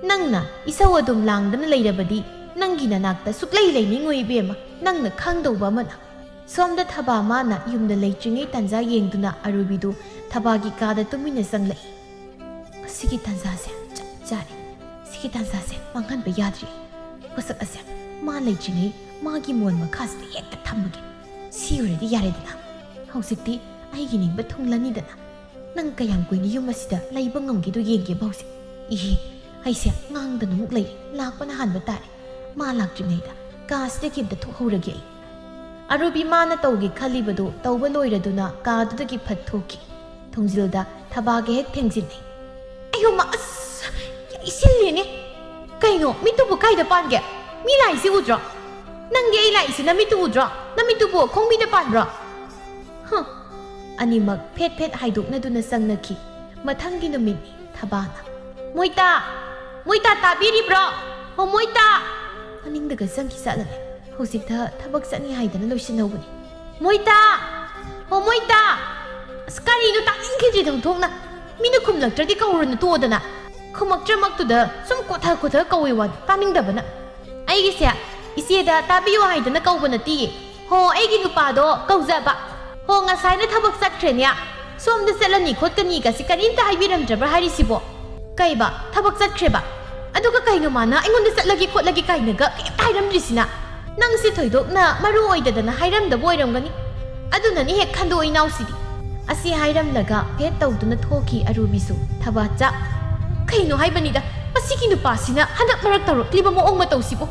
ꯅꯪꯅ ꯏꯁꯧ ꯑꯗꯨꯝ ꯂꯥꯡꯗꯅ ꯂꯩꯔꯕꯗꯤ ꯅꯪꯒꯤ ꯅꯅꯥꯛꯇ ꯁꯨꯛꯂꯩ ꯂꯩꯅꯤꯡꯉꯣꯏ ꯏꯕꯦꯝꯃ, ꯅꯪꯅ ꯈꯪꯗꯧꯕ ꯑꯃꯅ꯫ ꯁꯣꯝꯗ ꯊꯕꯥ ꯃꯥꯅ ꯌꯨꯝꯗ ꯂꯩꯇ꯭ꯔꯤꯉꯩ ꯇꯥꯟꯖꯥ ꯌꯦꯡꯗꯨꯅ ꯑꯔꯨꯕꯤꯗꯨ ꯊꯕꯥꯒꯤ ꯀꯥꯗ ꯇꯨꯃꯤꯟꯅ ꯆꯪꯂꯛꯏ꯫ "ꯁꯤꯒꯤ ꯇꯥꯟꯖꯥꯁꯦ ꯆꯞ ꯆꯥꯔꯦ꯫ ꯁꯤꯒꯤ ꯇꯥꯟꯖꯥꯁꯦ ꯃꯥꯡꯍꯟꯕ ꯌꯥꯗ꯭ꯔꯤ꯫ ꯄꯣꯠꯁꯛ ꯑꯁꯦ ꯃꯥ ꯂꯩꯇ꯭ꯔꯤꯉꯩ ꯃꯥꯒꯤ ꯃꯣꯟ ꯃꯈꯥꯁꯤꯗ ꯍꯦꯛꯇ ꯊꯝꯃꯒꯦ꯫ ꯁꯤ ꯑꯣꯏꯔꯗꯤ ꯌꯥꯔꯦꯗꯅ꯫ ꯍꯧꯖꯤꯛꯇꯤ ꯑꯩꯒꯤ ꯅꯤꯡꯕ ꯊꯨꯡꯂꯅꯤꯗꯅ꯫ ꯅꯪ ꯀꯌꯥꯝ ꯀꯨꯏꯅ ꯌꯨꯝ ꯑꯁꯤꯗ ꯂꯩꯕ ꯉꯝꯒꯦꯗꯣ ꯌꯦꯡꯒꯦꯕ ꯍꯧꯖꯤꯛ꯫ ꯏꯍꯦ, ꯑꯩꯁꯦ ꯉꯥꯡꯗꯅ ꯑꯃꯨꯛ ꯂꯩꯔꯦ꯫ ꯂꯥꯛꯄꯅ ꯍꯥꯟꯕ ꯇꯥꯔꯦ꯫ ꯃꯥ ꯂꯥꯛꯇ꯭ꯔꯤꯉꯩꯗ ꯀꯥꯁꯤꯗꯒꯤ ꯑꯝꯇ ꯊꯣꯛꯍꯧꯔꯒꯦ ꯑꯩ꯫" ꯑꯔꯨꯕꯤ ꯃꯥꯅ ꯇꯧꯒꯦ ꯈꯜꯂꯤꯕꯗꯨ ꯇꯧꯕ ꯂꯣꯏꯔꯗꯨꯅ ꯀꯥꯗꯨꯗꯒꯤ ꯐꯠ ꯊꯣꯛꯈꯤ꯫ ꯊꯣꯡꯖꯤꯜꯗ ꯊꯕꯥꯒ ꯍꯦꯛ ꯊꯦꯡꯖꯤꯟꯅꯩ꯫ ꯑꯌꯣꯃ, ꯑꯁ, ꯌꯩꯁꯤꯜꯂꯦꯅꯦ꯫ ꯀꯩꯅꯣ, ꯃꯤꯠꯇꯨꯕꯨ ꯀꯥꯏꯗ ꯄꯥꯟꯒꯦ? ꯃꯤ ꯂꯥꯛꯏꯁꯤ ꯎꯗ꯭ꯔꯣ? ꯅꯪꯗꯤ ꯑꯩ ꯂꯥꯛꯏꯁꯤ ꯅꯃꯤꯠꯇꯨ ꯎꯗ꯭ꯔꯣ? ꯅꯃꯤꯠꯇꯨꯕꯨ ꯈꯣꯡꯕꯤꯗ ꯄꯥꯟꯕ꯭ꯔꯣ? ꯍ, ꯑꯅꯤꯃꯛ ꯐꯦꯠ ꯐꯦꯠ ꯍꯥꯏꯗꯣꯛꯅꯗꯨꯅ ꯆꯪꯅꯈꯤ꯫ ꯃꯊꯪꯒꯤ ꯅꯨꯃꯤꯠꯅꯤ꯫ ꯊꯕꯥꯅ, "ꯃꯣꯏꯇꯥ! ꯃꯣꯏꯇꯥ, ꯇꯥꯕꯤꯔꯤꯕ꯭ꯔꯣ? ꯍꯣ, ꯃꯣꯏꯇꯥ!" ꯃꯅꯤꯡꯗꯒ ꯆꯪꯈꯤ ꯆꯠꯂꯅꯤ꯫ ꯍꯧꯖꯤꯛꯇ ꯊꯕꯛ ꯆꯠꯅꯤ ꯍꯥꯏꯗꯅ ꯂꯣꯏꯁꯤꯟꯍꯧꯕꯅꯤ꯫ "ꯃꯣꯏꯇꯥ! ꯍꯣ, ꯃꯣꯏꯇꯥ!" ꯑꯁ, ꯀꯔꯤꯅꯣ ꯇꯥꯅꯤꯡꯈꯤꯗ꯭ꯔꯤꯗ ꯑꯣꯟꯊꯣꯛꯅ? ꯃꯤꯅ ꯈꯨꯝꯂꯛꯇ꯭ꯔꯗꯤ ꯀꯧꯔꯨꯅꯨ ꯇꯣꯛꯑꯣꯗꯅ꯫ ꯈꯨꯝꯃꯛꯇ꯭ꯔꯃꯛꯇꯨꯗ ꯁꯨꯝ ꯀꯣꯊ ꯀꯣꯊ ꯀꯧꯋꯦ ꯋꯥꯅꯤ, ꯇꯥꯅꯤꯡꯗꯕꯅ꯫ ꯑꯩꯒꯤꯁꯦ ꯏꯆꯦꯗ ꯇꯥꯕꯤꯌꯨ ꯍꯥꯏꯗꯅ ꯀꯧꯕ ꯅꯠꯇꯤꯌꯦ꯫ ꯍꯣ, ꯑꯩꯒꯤ ꯅꯨꯄꯥꯗꯣ ꯀꯧꯖꯕ꯫ ꯍꯣ, ꯉꯁꯥꯏꯅ ꯊꯕꯛ ꯆꯠꯈ꯭ꯔꯦꯅꯦ꯫ ꯁꯣꯝꯗ ꯆꯠꯂꯅꯤ ꯈꯣꯠꯀꯅꯤꯒꯁꯤ ꯀꯔꯤꯝꯇ ꯍꯥꯏꯕꯤꯔꯝꯗ꯭ꯔꯕ꯭ꯔꯥ ꯍꯥꯏꯔꯤꯁꯤꯕꯣ? ꯀꯩꯕ? ꯊꯕꯛ ꯆꯠꯈ꯭ꯔꯦꯕ? ꯑꯗꯨꯒ ꯀꯩꯅꯣ ꯃꯥꯅ ꯑꯩꯉꯣꯟꯗ ꯆꯠꯂꯒꯦ ꯈꯣꯠꯂꯒꯦ ꯀꯥꯏꯅꯒ ꯀꯩꯝꯇ ꯍꯥꯏꯔꯝꯗ꯭ꯔꯤꯁꯤꯅ? ꯅꯪꯁꯤ ꯊꯣꯏꯗꯣꯛꯅ ꯃꯔꯨ ꯑꯣꯏꯗꯗꯅ ꯍꯥꯏꯔꯝꯗꯕ ꯑꯣꯏꯔꯝꯒꯅꯤ꯫ ꯑꯗꯨꯅꯅꯤ ꯍꯦꯛ ꯈꯟꯗꯣꯛꯑꯣ ꯏꯅꯥꯎꯁꯤꯗꯤ꯫ ꯑꯁꯤ ꯍꯥꯏꯔꯝꯂꯒ ꯐꯦꯠ ꯇꯧꯗꯨꯅ ꯊꯣꯛꯈꯤ ꯑꯔꯨꯕꯤꯁꯨ꯫ ꯊꯕꯥ ꯆꯥꯛ꯫ ꯀꯩꯅꯣ ꯍꯥꯏꯕꯅꯤꯗ, ꯃꯁꯤꯒꯤ ꯅꯨꯄꯥꯁꯤꯅ ꯍꯟꯗꯛ ꯃꯔꯛ ꯇꯧꯔꯛꯂꯤꯕ ꯃꯑꯣꯡ ꯃꯇꯧꯁꯤꯕꯨ?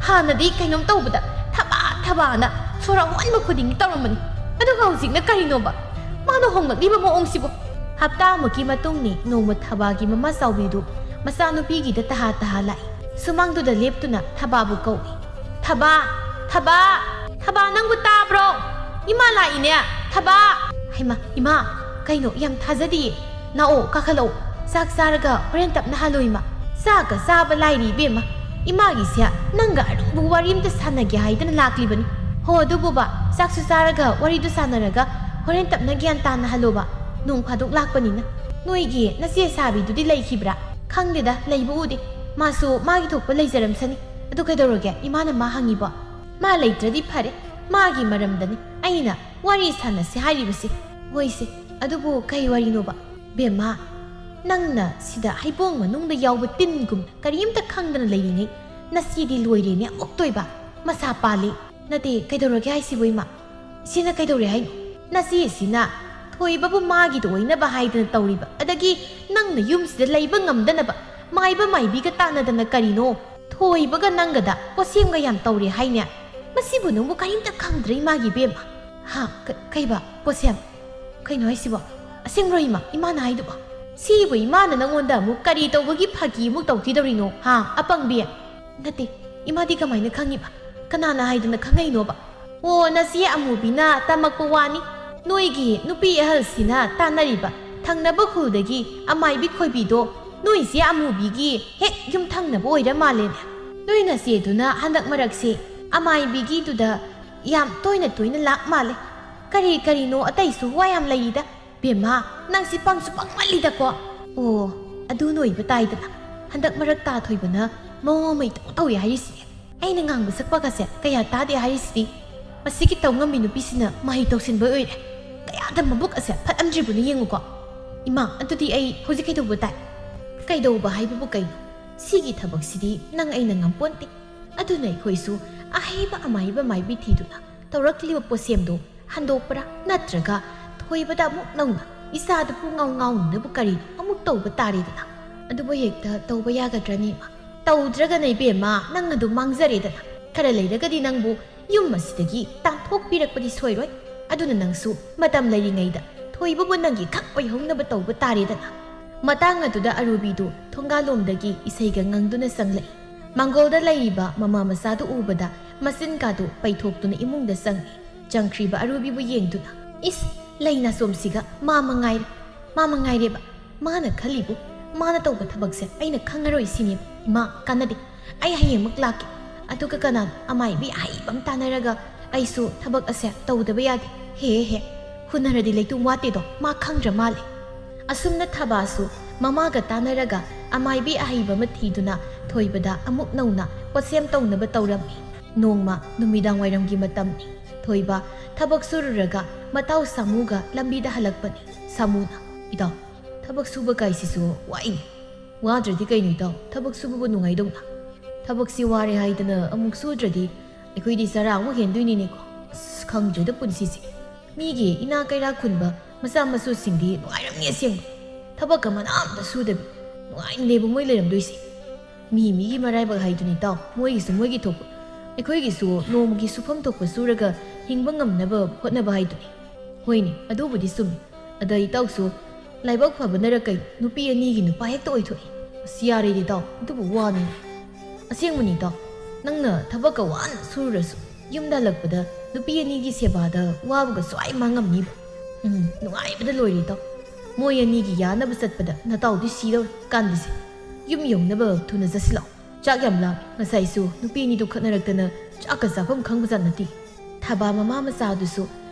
ꯍꯥꯟꯅꯗꯤ ꯀꯩꯅꯣꯝ ꯇꯧꯕꯗ ꯊꯕꯥ ꯊꯕꯥꯅ ꯁꯣꯔ ꯍꯣꯟꯕ ꯈꯨꯗꯤꯡꯒꯤ ꯇꯧꯔꯝꯕꯅꯤ꯫ ꯑꯗꯨꯒ ꯍꯧꯖꯤꯛꯅ ꯀꯔꯤꯅꯣꯕ? ꯃꯥꯅ ꯍꯣꯡꯂꯛꯂꯤꯕ ꯃꯑꯣꯡꯁꯤꯕꯨ? ꯍꯞꯇꯥ ꯑꯃꯨꯛꯀꯤ ꯃꯇꯨꯡꯅꯤ꯫ ꯅꯣꯡꯃ ꯊꯕꯥꯒꯤ ꯃꯃꯥ ꯆꯥꯎꯕꯤꯗꯨ ꯃꯆꯥꯅꯨꯄꯤꯒꯤꯗ ꯇꯍꯥ ꯇꯍꯥ ꯂꯥꯛꯏ꯫ ꯁꯨꯃꯥꯡꯗꯨꯗ ꯂꯦꯞꯇꯨꯅ ꯊꯕꯥꯕꯨ ꯀꯧꯏ꯫ "ꯊꯕꯥ! ꯊꯕꯥ! ꯊꯕꯥ, ꯅꯪꯕꯨ ꯇꯥꯕ꯭ꯔꯣ? ꯏꯃꯥ ꯂꯥꯛꯏꯅꯦ! ꯊꯕꯥ!" ꯍꯩꯃꯥ, ꯏꯃꯥ! ꯀꯩꯅꯣ, ꯌꯥꯝ ꯊꯥꯖꯗꯤꯌꯦ꯫ ꯂꯥꯛꯑꯣ, ꯀꯥꯈꯠꯂꯛꯑꯣ꯫ ꯆꯥꯛ ꯆꯥꯔꯒ ꯍꯣꯔꯦꯟ ꯇꯞꯅ ꯍꯜꯂꯣ, ꯏꯃꯥ꯫ ꯆꯥꯛꯀ ꯆꯥꯕ ꯂꯥꯏꯔꯤ, ꯏꯕꯦꯝꯃ꯫ ꯏꯃꯥꯒꯤꯁꯦ ꯅꯪꯒ ꯑꯔꯨꯕ ꯋꯥꯔꯤ ꯑꯝꯇ ꯁꯥꯟꯅꯒꯦ ꯍꯥꯏꯗꯅ ꯂꯥꯛꯂꯤꯕꯅꯤ꯫ ꯍꯣ, ꯑꯗꯨꯕꯨꯕ, ꯆꯥꯛꯁꯨ ꯆꯥꯔꯒ ꯋꯥꯔꯤꯗꯨ ꯁꯥꯟꯅꯔꯒ ꯍꯣꯔꯦꯟ ꯇꯞꯅ ꯒ꯭ꯌꯥꯟ ꯇꯥꯅ ꯍꯜꯂꯣꯕ꯫ ꯅꯣꯡ ꯐꯥꯗꯣꯛ ꯂꯥꯛꯄꯅꯤꯅ꯫ ꯅꯣꯏꯒꯤ ꯅꯆꯦ ꯁꯥꯕꯤꯗꯨꯗꯤ ꯂꯩꯈꯤꯕ꯭ꯔꯥ? ꯈꯪꯗꯦꯗ, ꯂꯩꯕ ꯎꯗꯦ꯫ ꯃꯥꯁꯨ ꯃꯥꯒꯤ ꯊꯣꯛꯄ ꯂꯩꯖꯔꯝꯁꯅꯤ꯫ ꯑꯗꯨ ꯀꯩꯗꯧꯔꯒꯦ? ꯏꯃꯥꯅ ꯃꯥ ꯍꯪꯉꯤꯕꯣ? ꯃꯥ ꯂꯩꯇ꯭ꯔꯗꯤ ꯐꯔꯦ꯫ ꯃꯥꯒꯤ ꯃꯔꯝꯗꯅꯤ ꯑꯩꯅ ꯋꯥꯔꯤ ꯁꯥꯟꯅꯁꯦ ꯍꯥꯏꯔꯤꯕꯁꯦ꯫ ꯍꯣꯏꯁꯦ, ꯑꯗꯨꯕꯨ ꯀꯩ ꯋꯥꯔꯤꯅꯣꯕ? ꯕꯦꯝꯃ, ꯅꯪꯅ ꯁꯤꯗ ꯍꯩꯕꯣꯡ ꯃꯅꯨꯡꯗ ꯌꯥꯎꯕ ꯇꯤꯟꯒꯨꯝꯅ ꯀꯔꯤꯝꯇ ꯈꯪꯗꯅ ꯂꯩꯔꯤꯉꯩ, ꯅꯆꯦꯗꯤ ꯂꯣꯏꯔꯦꯅꯦ, ꯑꯃꯨꯛꯇꯣꯏꯕ꯫ ꯃꯁꯥ ꯄꯥꯜꯂꯤ꯫ ꯅꯠꯇꯦ, ꯀꯩꯗꯧꯔꯒꯦ ꯍꯥꯏꯁꯤꯕꯨ, ꯏꯃꯥ? ꯏꯆꯦꯅ ꯀꯩꯗꯧꯔꯦ ꯍꯥꯏꯅꯣ? ꯅꯆꯦꯁꯤꯅ ꯊꯣꯏꯕꯕꯨ ꯃꯥꯒꯤꯗ ꯑꯣꯏꯅꯕ ꯍꯥꯏꯗꯅ ꯇꯧꯔꯤꯕ, ꯑꯗꯒꯤ ꯅꯪꯅ ꯌꯨꯝꯁꯤꯗ ꯂꯩꯕ ꯉꯝꯗꯅꯕ ꯃꯥꯏꯕ ꯃꯥꯏꯕꯤꯒ ꯇꯥꯟꯅꯗꯅ ꯀꯔꯤꯅꯣ? ꯊꯣꯏꯕꯒ ꯅꯪꯒꯗ ꯄꯣꯠꯁꯦꯝꯒ ꯌꯥꯝ ꯇꯧꯔꯦ ꯍꯥꯏꯅꯦ? ꯃꯁꯤꯕꯨ ꯅꯪꯕꯨ ꯀꯔꯤꯝꯇ ꯈꯪꯗ꯭ꯔꯦ, ꯏꯃꯥꯒꯤ ꯏꯕꯦꯝꯃ꯫ ꯍꯥ? ꯀ-, ꯀꯩꯕ? ꯄꯣꯠꯁꯦꯝ? ꯀꯩꯅꯣ ꯍꯥꯏꯁꯤꯕꯣ? ꯑꯁꯦꯡꯕ꯭ꯔꯣ, ꯏꯃꯥ? ꯏꯃꯥꯅ ꯍꯥꯏꯗꯨꯕꯣ? ꯁꯤꯕꯨ ꯏꯃꯥꯅ ꯅꯪꯉꯣꯟꯗ ꯑꯃꯨꯛ ꯀꯔꯤ ꯇꯧꯕꯒꯤ ꯐꯥꯒꯤ ꯑꯃꯨꯛ ꯇꯧꯈꯤꯗꯧꯔꯤꯅꯣ, ꯍꯥ, ꯑꯄꯪꯕꯤ? ꯅꯠꯇꯦ, ꯏꯃꯥꯗꯤ ꯀꯃꯥꯏꯅ ꯈꯪꯉꯤꯕ? ꯀꯅꯥꯅ ꯍꯥꯏꯗꯅ ꯈꯪꯉꯛꯏꯅꯣꯕ? ꯑꯣ, ꯅꯆꯦ ꯑꯃꯨꯕꯤꯅ ꯇꯝꯃꯛꯄ ꯋꯥꯅꯤ꯫ ꯅꯣꯏꯒꯤ ꯅꯨꯄꯤ ꯑꯍꯜꯁꯤꯅ ꯇꯥꯟꯅꯔꯤꯕ ꯊꯪꯅꯕ ꯈꯨꯜꯗꯒꯤ ꯑꯃꯥꯏꯕꯤ ꯈꯣꯏꯕꯤꯗꯣ ꯅꯣꯏ ꯏꯆꯦ ꯑꯃꯨꯕꯤꯒꯤ ꯍꯦꯛ ꯌꯨꯝ ꯊꯪꯅꯕ ꯑꯣꯏꯔ ꯃꯥꯜꯂꯦꯅꯦ꯫ ꯅꯣꯏ ꯅꯆꯦꯗꯨꯅ ꯍꯟꯗꯛ ꯃꯔꯛꯁꯦ ꯑꯃꯥꯏꯕꯤꯒꯤꯗꯨꯗ ꯌꯥꯝ ꯇꯣꯏꯅ ꯇꯣꯏꯅ ꯂꯥꯛ ꯃꯥꯜꯂꯦ꯫ ꯀꯔꯤ ꯀꯔꯤꯅꯣ ꯑꯇꯩꯁꯨ ꯋꯥ ꯌꯥꯝ ꯂꯩꯔꯤꯗ꯫ ꯕꯦꯝꯃ, ꯅꯪꯁꯤ ꯄꯪꯁꯨ ꯄꯪꯃꯜꯂꯤꯗꯀꯣ꯫ ꯑꯣ, ꯑꯗꯨ ꯅꯣꯏꯕ ꯇꯥꯏꯗꯅ꯫ ꯍꯟꯗꯛ ꯃꯔꯛ ꯇꯥ ꯊꯣꯏꯕꯅ ꯃꯑꯣꯡ ꯑꯃ ꯏꯇꯧ ꯇꯧꯏ ꯍꯥꯏꯔꯤꯁꯤꯅꯦ꯫ ꯑꯩꯅ ꯉꯥꯡꯕ ꯁꯛꯄꯒꯁꯦ ꯀꯌꯥ ꯇꯥꯗꯦ ꯍꯥꯏꯔꯤꯁꯤꯗꯤ꯫ ꯃꯁꯤꯒꯤ ꯇꯧ ꯉꯝꯃꯤ ꯅꯨꯄꯤꯁꯤꯅ ꯃꯍꯩ ꯇꯧꯁꯤꯟꯕ ꯑꯣꯏꯔꯦ꯫ ꯀꯌꯥꯗ ꯃꯕꯨꯛ ꯑꯁꯦ ꯐꯠꯂꯝꯗ꯭ꯔꯤꯕꯅꯣ ꯌꯦꯡꯉꯨꯀꯣ꯫ ꯏꯃꯥ, ꯑꯗꯨꯗꯤ ꯑꯩ ꯍꯧꯖꯤꯛ ꯀꯩꯗꯧꯕ ꯇꯥꯏ? ꯀꯩꯗꯧꯕ ꯍꯥꯏꯕꯕꯨ ꯀꯩꯅꯣ? ꯁꯤꯒꯤ ꯊꯕꯛꯁꯤꯗꯤ ꯅꯪ ꯑꯩꯅ ꯉꯝꯄꯣꯟꯇꯦ꯫ ꯑꯗꯨꯅ ꯑꯩꯈꯣꯏꯁꯨ ꯑꯍꯩꯕ ꯑꯃꯥꯏꯕ ꯃꯥꯏꯕꯤ ꯊꯤꯗꯨꯅ ꯇꯧꯔꯛꯂꯤꯕ ꯄꯣꯠꯁꯦꯝꯗꯣ ꯍꯟꯗꯣꯛꯄ꯭ꯔꯥ ꯅꯠꯇ꯭ꯔꯒ ꯊꯣꯏꯕꯗ ꯑꯃꯨꯛ ꯅꯧꯅ ꯏꯆꯥꯗꯨꯕꯨ ꯉꯥꯎ ꯉꯥꯎꯅꯅꯕ ꯀꯔꯤꯅꯣ ꯑꯃꯨꯛ ꯇꯧꯕ ꯇꯥꯔꯦꯗꯅ꯫ ꯑꯗꯨꯕꯨ ꯍꯦꯛꯇ ꯇꯧꯕ ꯌꯥꯒꯗ꯭ꯔꯅꯦ ꯏꯃꯥ? ꯇꯧꯗ꯭ꯔꯒꯅ ꯏꯕꯦꯝꯃ, ꯅꯪ ꯑꯗꯨꯝ ꯃꯥꯡꯖꯔꯦꯗꯅ꯫ ꯈꯔ ꯂꯩꯔꯒꯗꯤ ꯅꯪꯕꯨ ꯌꯨꯝ ꯑꯁꯤꯗꯒꯤ ꯇꯥꯟꯊꯣꯛꯄꯤꯔꯛꯄꯗꯤ ꯁꯣꯏꯔꯣꯏ꯫ ꯑꯗꯨꯅ ꯅꯪꯁꯨ ꯃꯇꯝ ꯂꯩꯔꯤꯉꯩꯗ ꯊꯣꯏꯕꯕꯨ ꯅꯪꯒꯤ ꯈꯛ ꯑꯣꯏꯍꯧꯅꯕ ꯇꯧꯕ ꯇꯥꯔꯦꯗꯅ꯫ ꯃꯇꯥꯡ ꯑꯗꯨꯗ ꯑꯔꯨꯕꯤꯗꯨ ꯊꯣꯡꯒꯥꯜꯂꯣꯝꯗꯒꯤ ꯏꯁꯩꯒ ꯉꯪꯗꯨꯅ ꯆꯪꯂꯛꯏ꯫ ꯃꯥꯡꯒꯣꯜꯗ ꯂꯩꯔꯤꯕ ꯃꯃꯥ ꯃꯆꯥꯗꯨ ꯎꯕꯗ ꯃꯆꯤꯟ ꯀꯥꯗꯨ ꯄꯩꯊꯣꯛꯇꯨꯅ ꯏꯃꯨꯡꯗ ꯆꯪꯉꯤ꯫ ꯆꯪꯈ꯭ꯔꯤꯕ ꯑꯔꯨꯕꯤꯕꯨ ꯌꯦꯡꯗꯨꯅ, "ꯏꯁ, ꯂꯩ ꯅꯥꯆꯣꯝꯁꯤꯒ ꯃꯥ ꯃꯉꯥꯏꯔꯦ, ꯃꯥ ꯃꯉꯥꯏꯔꯦꯕ꯫ ꯃꯥꯅ ꯈꯜꯂꯤꯕꯨ, ꯃꯥꯅ ꯇꯧꯕ ꯊꯕꯛꯁꯦ ꯑꯩꯅ ꯈꯪꯉꯔꯣꯏ ꯁꯤꯅꯦꯕ꯫ ꯏꯃꯥ, ꯀꯥꯟꯅꯗꯦ꯫ ꯑꯩ ꯍꯌꯦꯡꯃꯛ ꯂꯥꯛꯀꯦ꯫ ꯑꯗꯨꯒ ꯀꯅꯥꯅꯣ ꯑꯃꯥꯏꯕꯤ ꯑꯍꯩꯕ ꯑꯃ ꯇꯥꯟꯅꯔꯒ ꯑꯩꯁꯨ ꯊꯕꯛ ꯑꯁꯦ ꯇꯧꯗꯕ ꯌꯥꯗꯦ꯫ ꯍꯦ ꯍꯦ, ꯍꯨꯟꯅꯔꯗꯤ ꯂꯩꯇꯨꯝ ꯋꯥꯠꯇꯦꯗꯣ, ꯃꯥ ꯈꯪꯗ꯭ꯔ ꯃꯥꯜꯂꯦ"꯫ ꯑꯁꯨꯝꯅ ꯊꯕꯥꯁꯨ ꯃꯃꯥꯒ ꯇꯥꯟꯅꯔꯒ ꯑꯃꯥꯏꯕꯤ ꯑꯍꯩꯕ ꯑꯃ ꯊꯤꯗꯨꯅ ꯊꯣꯏꯕꯗ ꯑꯃꯨꯛ ꯅꯧꯅ ꯄꯣꯠꯁꯦꯝ ꯇꯧꯅꯕ ꯇꯧꯔꯝꯃꯤ꯫ ꯅꯣꯡꯃ ꯅꯨꯃꯤꯗꯥꯡ ꯋꯥꯏꯔꯝꯒꯤ ꯃꯇꯝꯅꯤ꯫ ꯊꯣꯏꯕ ꯊꯕꯛ ꯁꯨꯔꯨꯔꯒ ꯃꯇꯥꯎ ꯁꯥꯃꯨꯒ ꯂꯝꯕꯤꯗ ꯍꯜꯂꯛꯄꯅꯤ꯫ ꯁꯥꯃꯨꯅ, "ꯏꯇꯥꯎ, ꯊꯕꯛ ꯁꯨꯕ ꯀꯥꯏꯁꯤꯁꯨ ꯋꯥꯏꯅꯦ"꯫ "ꯋꯥꯗ꯭ꯔꯗꯤ ꯀꯩꯅꯣ ꯏꯇꯥꯎ, ꯊꯕꯛ ꯁꯨꯕꯕꯨ ꯅꯨꯡꯉꯥꯏꯗꯧꯅ? ꯊꯕꯛꯁꯤ ꯋꯥꯔꯦ ꯍꯥꯏꯗꯅ ꯑꯃꯨꯛ ꯁꯨꯗ꯭ꯔꯗꯤ ꯑꯩꯈꯣꯏꯗꯤ ꯆꯔꯥ ꯑꯃꯨꯛ ꯍꯦꯟꯗꯣꯏꯅꯤꯅꯦꯀꯣ꯫ ꯑꯁ, ꯈꯪꯗ꯭ꯔꯦꯗ ꯄꯨꯟꯁꯤꯁꯦ꯫ ꯃꯤꯒꯤ ꯏꯅꯥ ꯀꯩꯔꯥꯛ ꯈꯨꯟꯕ ꯃꯆꯥ ꯃꯁꯨꯁꯤꯡꯗꯤ ꯅꯨꯡꯉꯥꯏꯔꯝꯅꯤ ꯑꯁꯦꯡꯕ꯫ ꯊꯕꯛ ꯑꯃꯅ ꯑꯝꯇ ꯁꯨꯗꯕꯤ ꯅꯨꯡꯉꯥꯏꯅ ꯂꯩꯕ ꯃꯣꯏ ꯂꯩꯔꯝꯗꯣꯏꯁꯦ꯫ ꯃꯤ ꯃꯤꯒꯤ ꯃꯔꯥꯏꯕꯛ ꯍꯥꯏꯗꯨꯅꯤ ꯏꯇꯥꯎ, ꯃꯣꯏꯒꯤꯁꯨ ꯃꯣꯏꯒꯤ ꯊꯣꯛꯄ, ꯑꯩꯈꯣꯏꯒꯤꯁꯨ ꯅꯣꯡꯃꯒꯤ ꯁꯨꯐꯝ ꯊꯣꯛꯄ ꯁꯨꯔꯒ ꯍꯤꯡꯕ ꯉꯝꯅꯕ ꯍꯣꯠꯅꯕ ꯍꯥꯏꯗꯨꯅꯤ"꯫ "ꯍꯣꯏꯅꯦ, ꯑꯗꯨꯕꯨꯗꯤ ꯆꯨꯝꯃꯤ꯫ ꯑꯗ ꯏꯇꯥꯎꯁꯨ ꯂꯥꯏꯕꯛ ꯐꯕꯅꯔ ꯀꯩ, ꯅꯨꯄꯤ ꯑꯅꯤꯒꯤ ꯅꯨꯄꯥ ꯍꯦꯛꯇ ꯑꯣꯏꯊꯣꯛꯏ꯫ ꯑꯁ, ꯌꯥꯔꯦꯗꯤ ꯏꯇꯥꯎ, ꯑꯗꯨꯕꯨ ꯋꯥꯅꯤꯅꯦ꯫ ꯑꯁꯦꯡꯕꯅꯤ ꯏꯇꯥꯎ, ꯅꯪꯅ ꯊꯕꯛꯀ ꯋꯥꯅ ꯁꯨꯔꯨꯔꯁꯨ, ꯌꯨꯝꯗ ꯍꯜꯂꯛꯄꯗ ꯅꯨꯄꯤ ꯑꯅꯤꯒꯤ ꯁꯦꯕꯥꯗ ꯋꯥꯕꯒ ꯁ꯭ꯋꯥꯏ ꯃꯥꯡꯉꯝꯅꯤꯕ꯫ ꯎꯝ, ꯅꯨꯡꯉꯥꯏꯕꯗ ꯂꯣꯏꯔꯦ ꯏꯇꯥꯎ꯫ ꯃꯣꯏ ꯑꯅꯤꯒꯤ ꯌꯥꯅꯕ ꯆꯠꯄꯗ ꯅꯇꯥꯎꯗꯤ ꯁꯤꯗꯧꯔꯦ ꯀꯥꯟꯗꯁꯦ꯫ ꯌꯨꯝ ꯌꯧꯅꯕ ꯊꯨꯅ ꯆꯠꯁꯤꯜꯂꯛꯑꯣ꯫ ꯆꯥꯛ ꯌꯥꯝ ꯂꯥꯝꯃꯦ꯫ ꯉꯁꯥꯏꯁꯨ ꯅꯨꯄꯤ ꯑꯅꯤꯗꯨ ꯈꯠꯅꯔꯛꯇꯅ ꯆꯥꯛꯀ ꯆꯥꯐꯝ ꯈꯪꯕꯖꯥꯠ ꯅꯠꯇꯦ꯫ ꯊꯕꯥ ꯃꯃꯥ ꯃꯆꯥꯗꯨꯁꯨ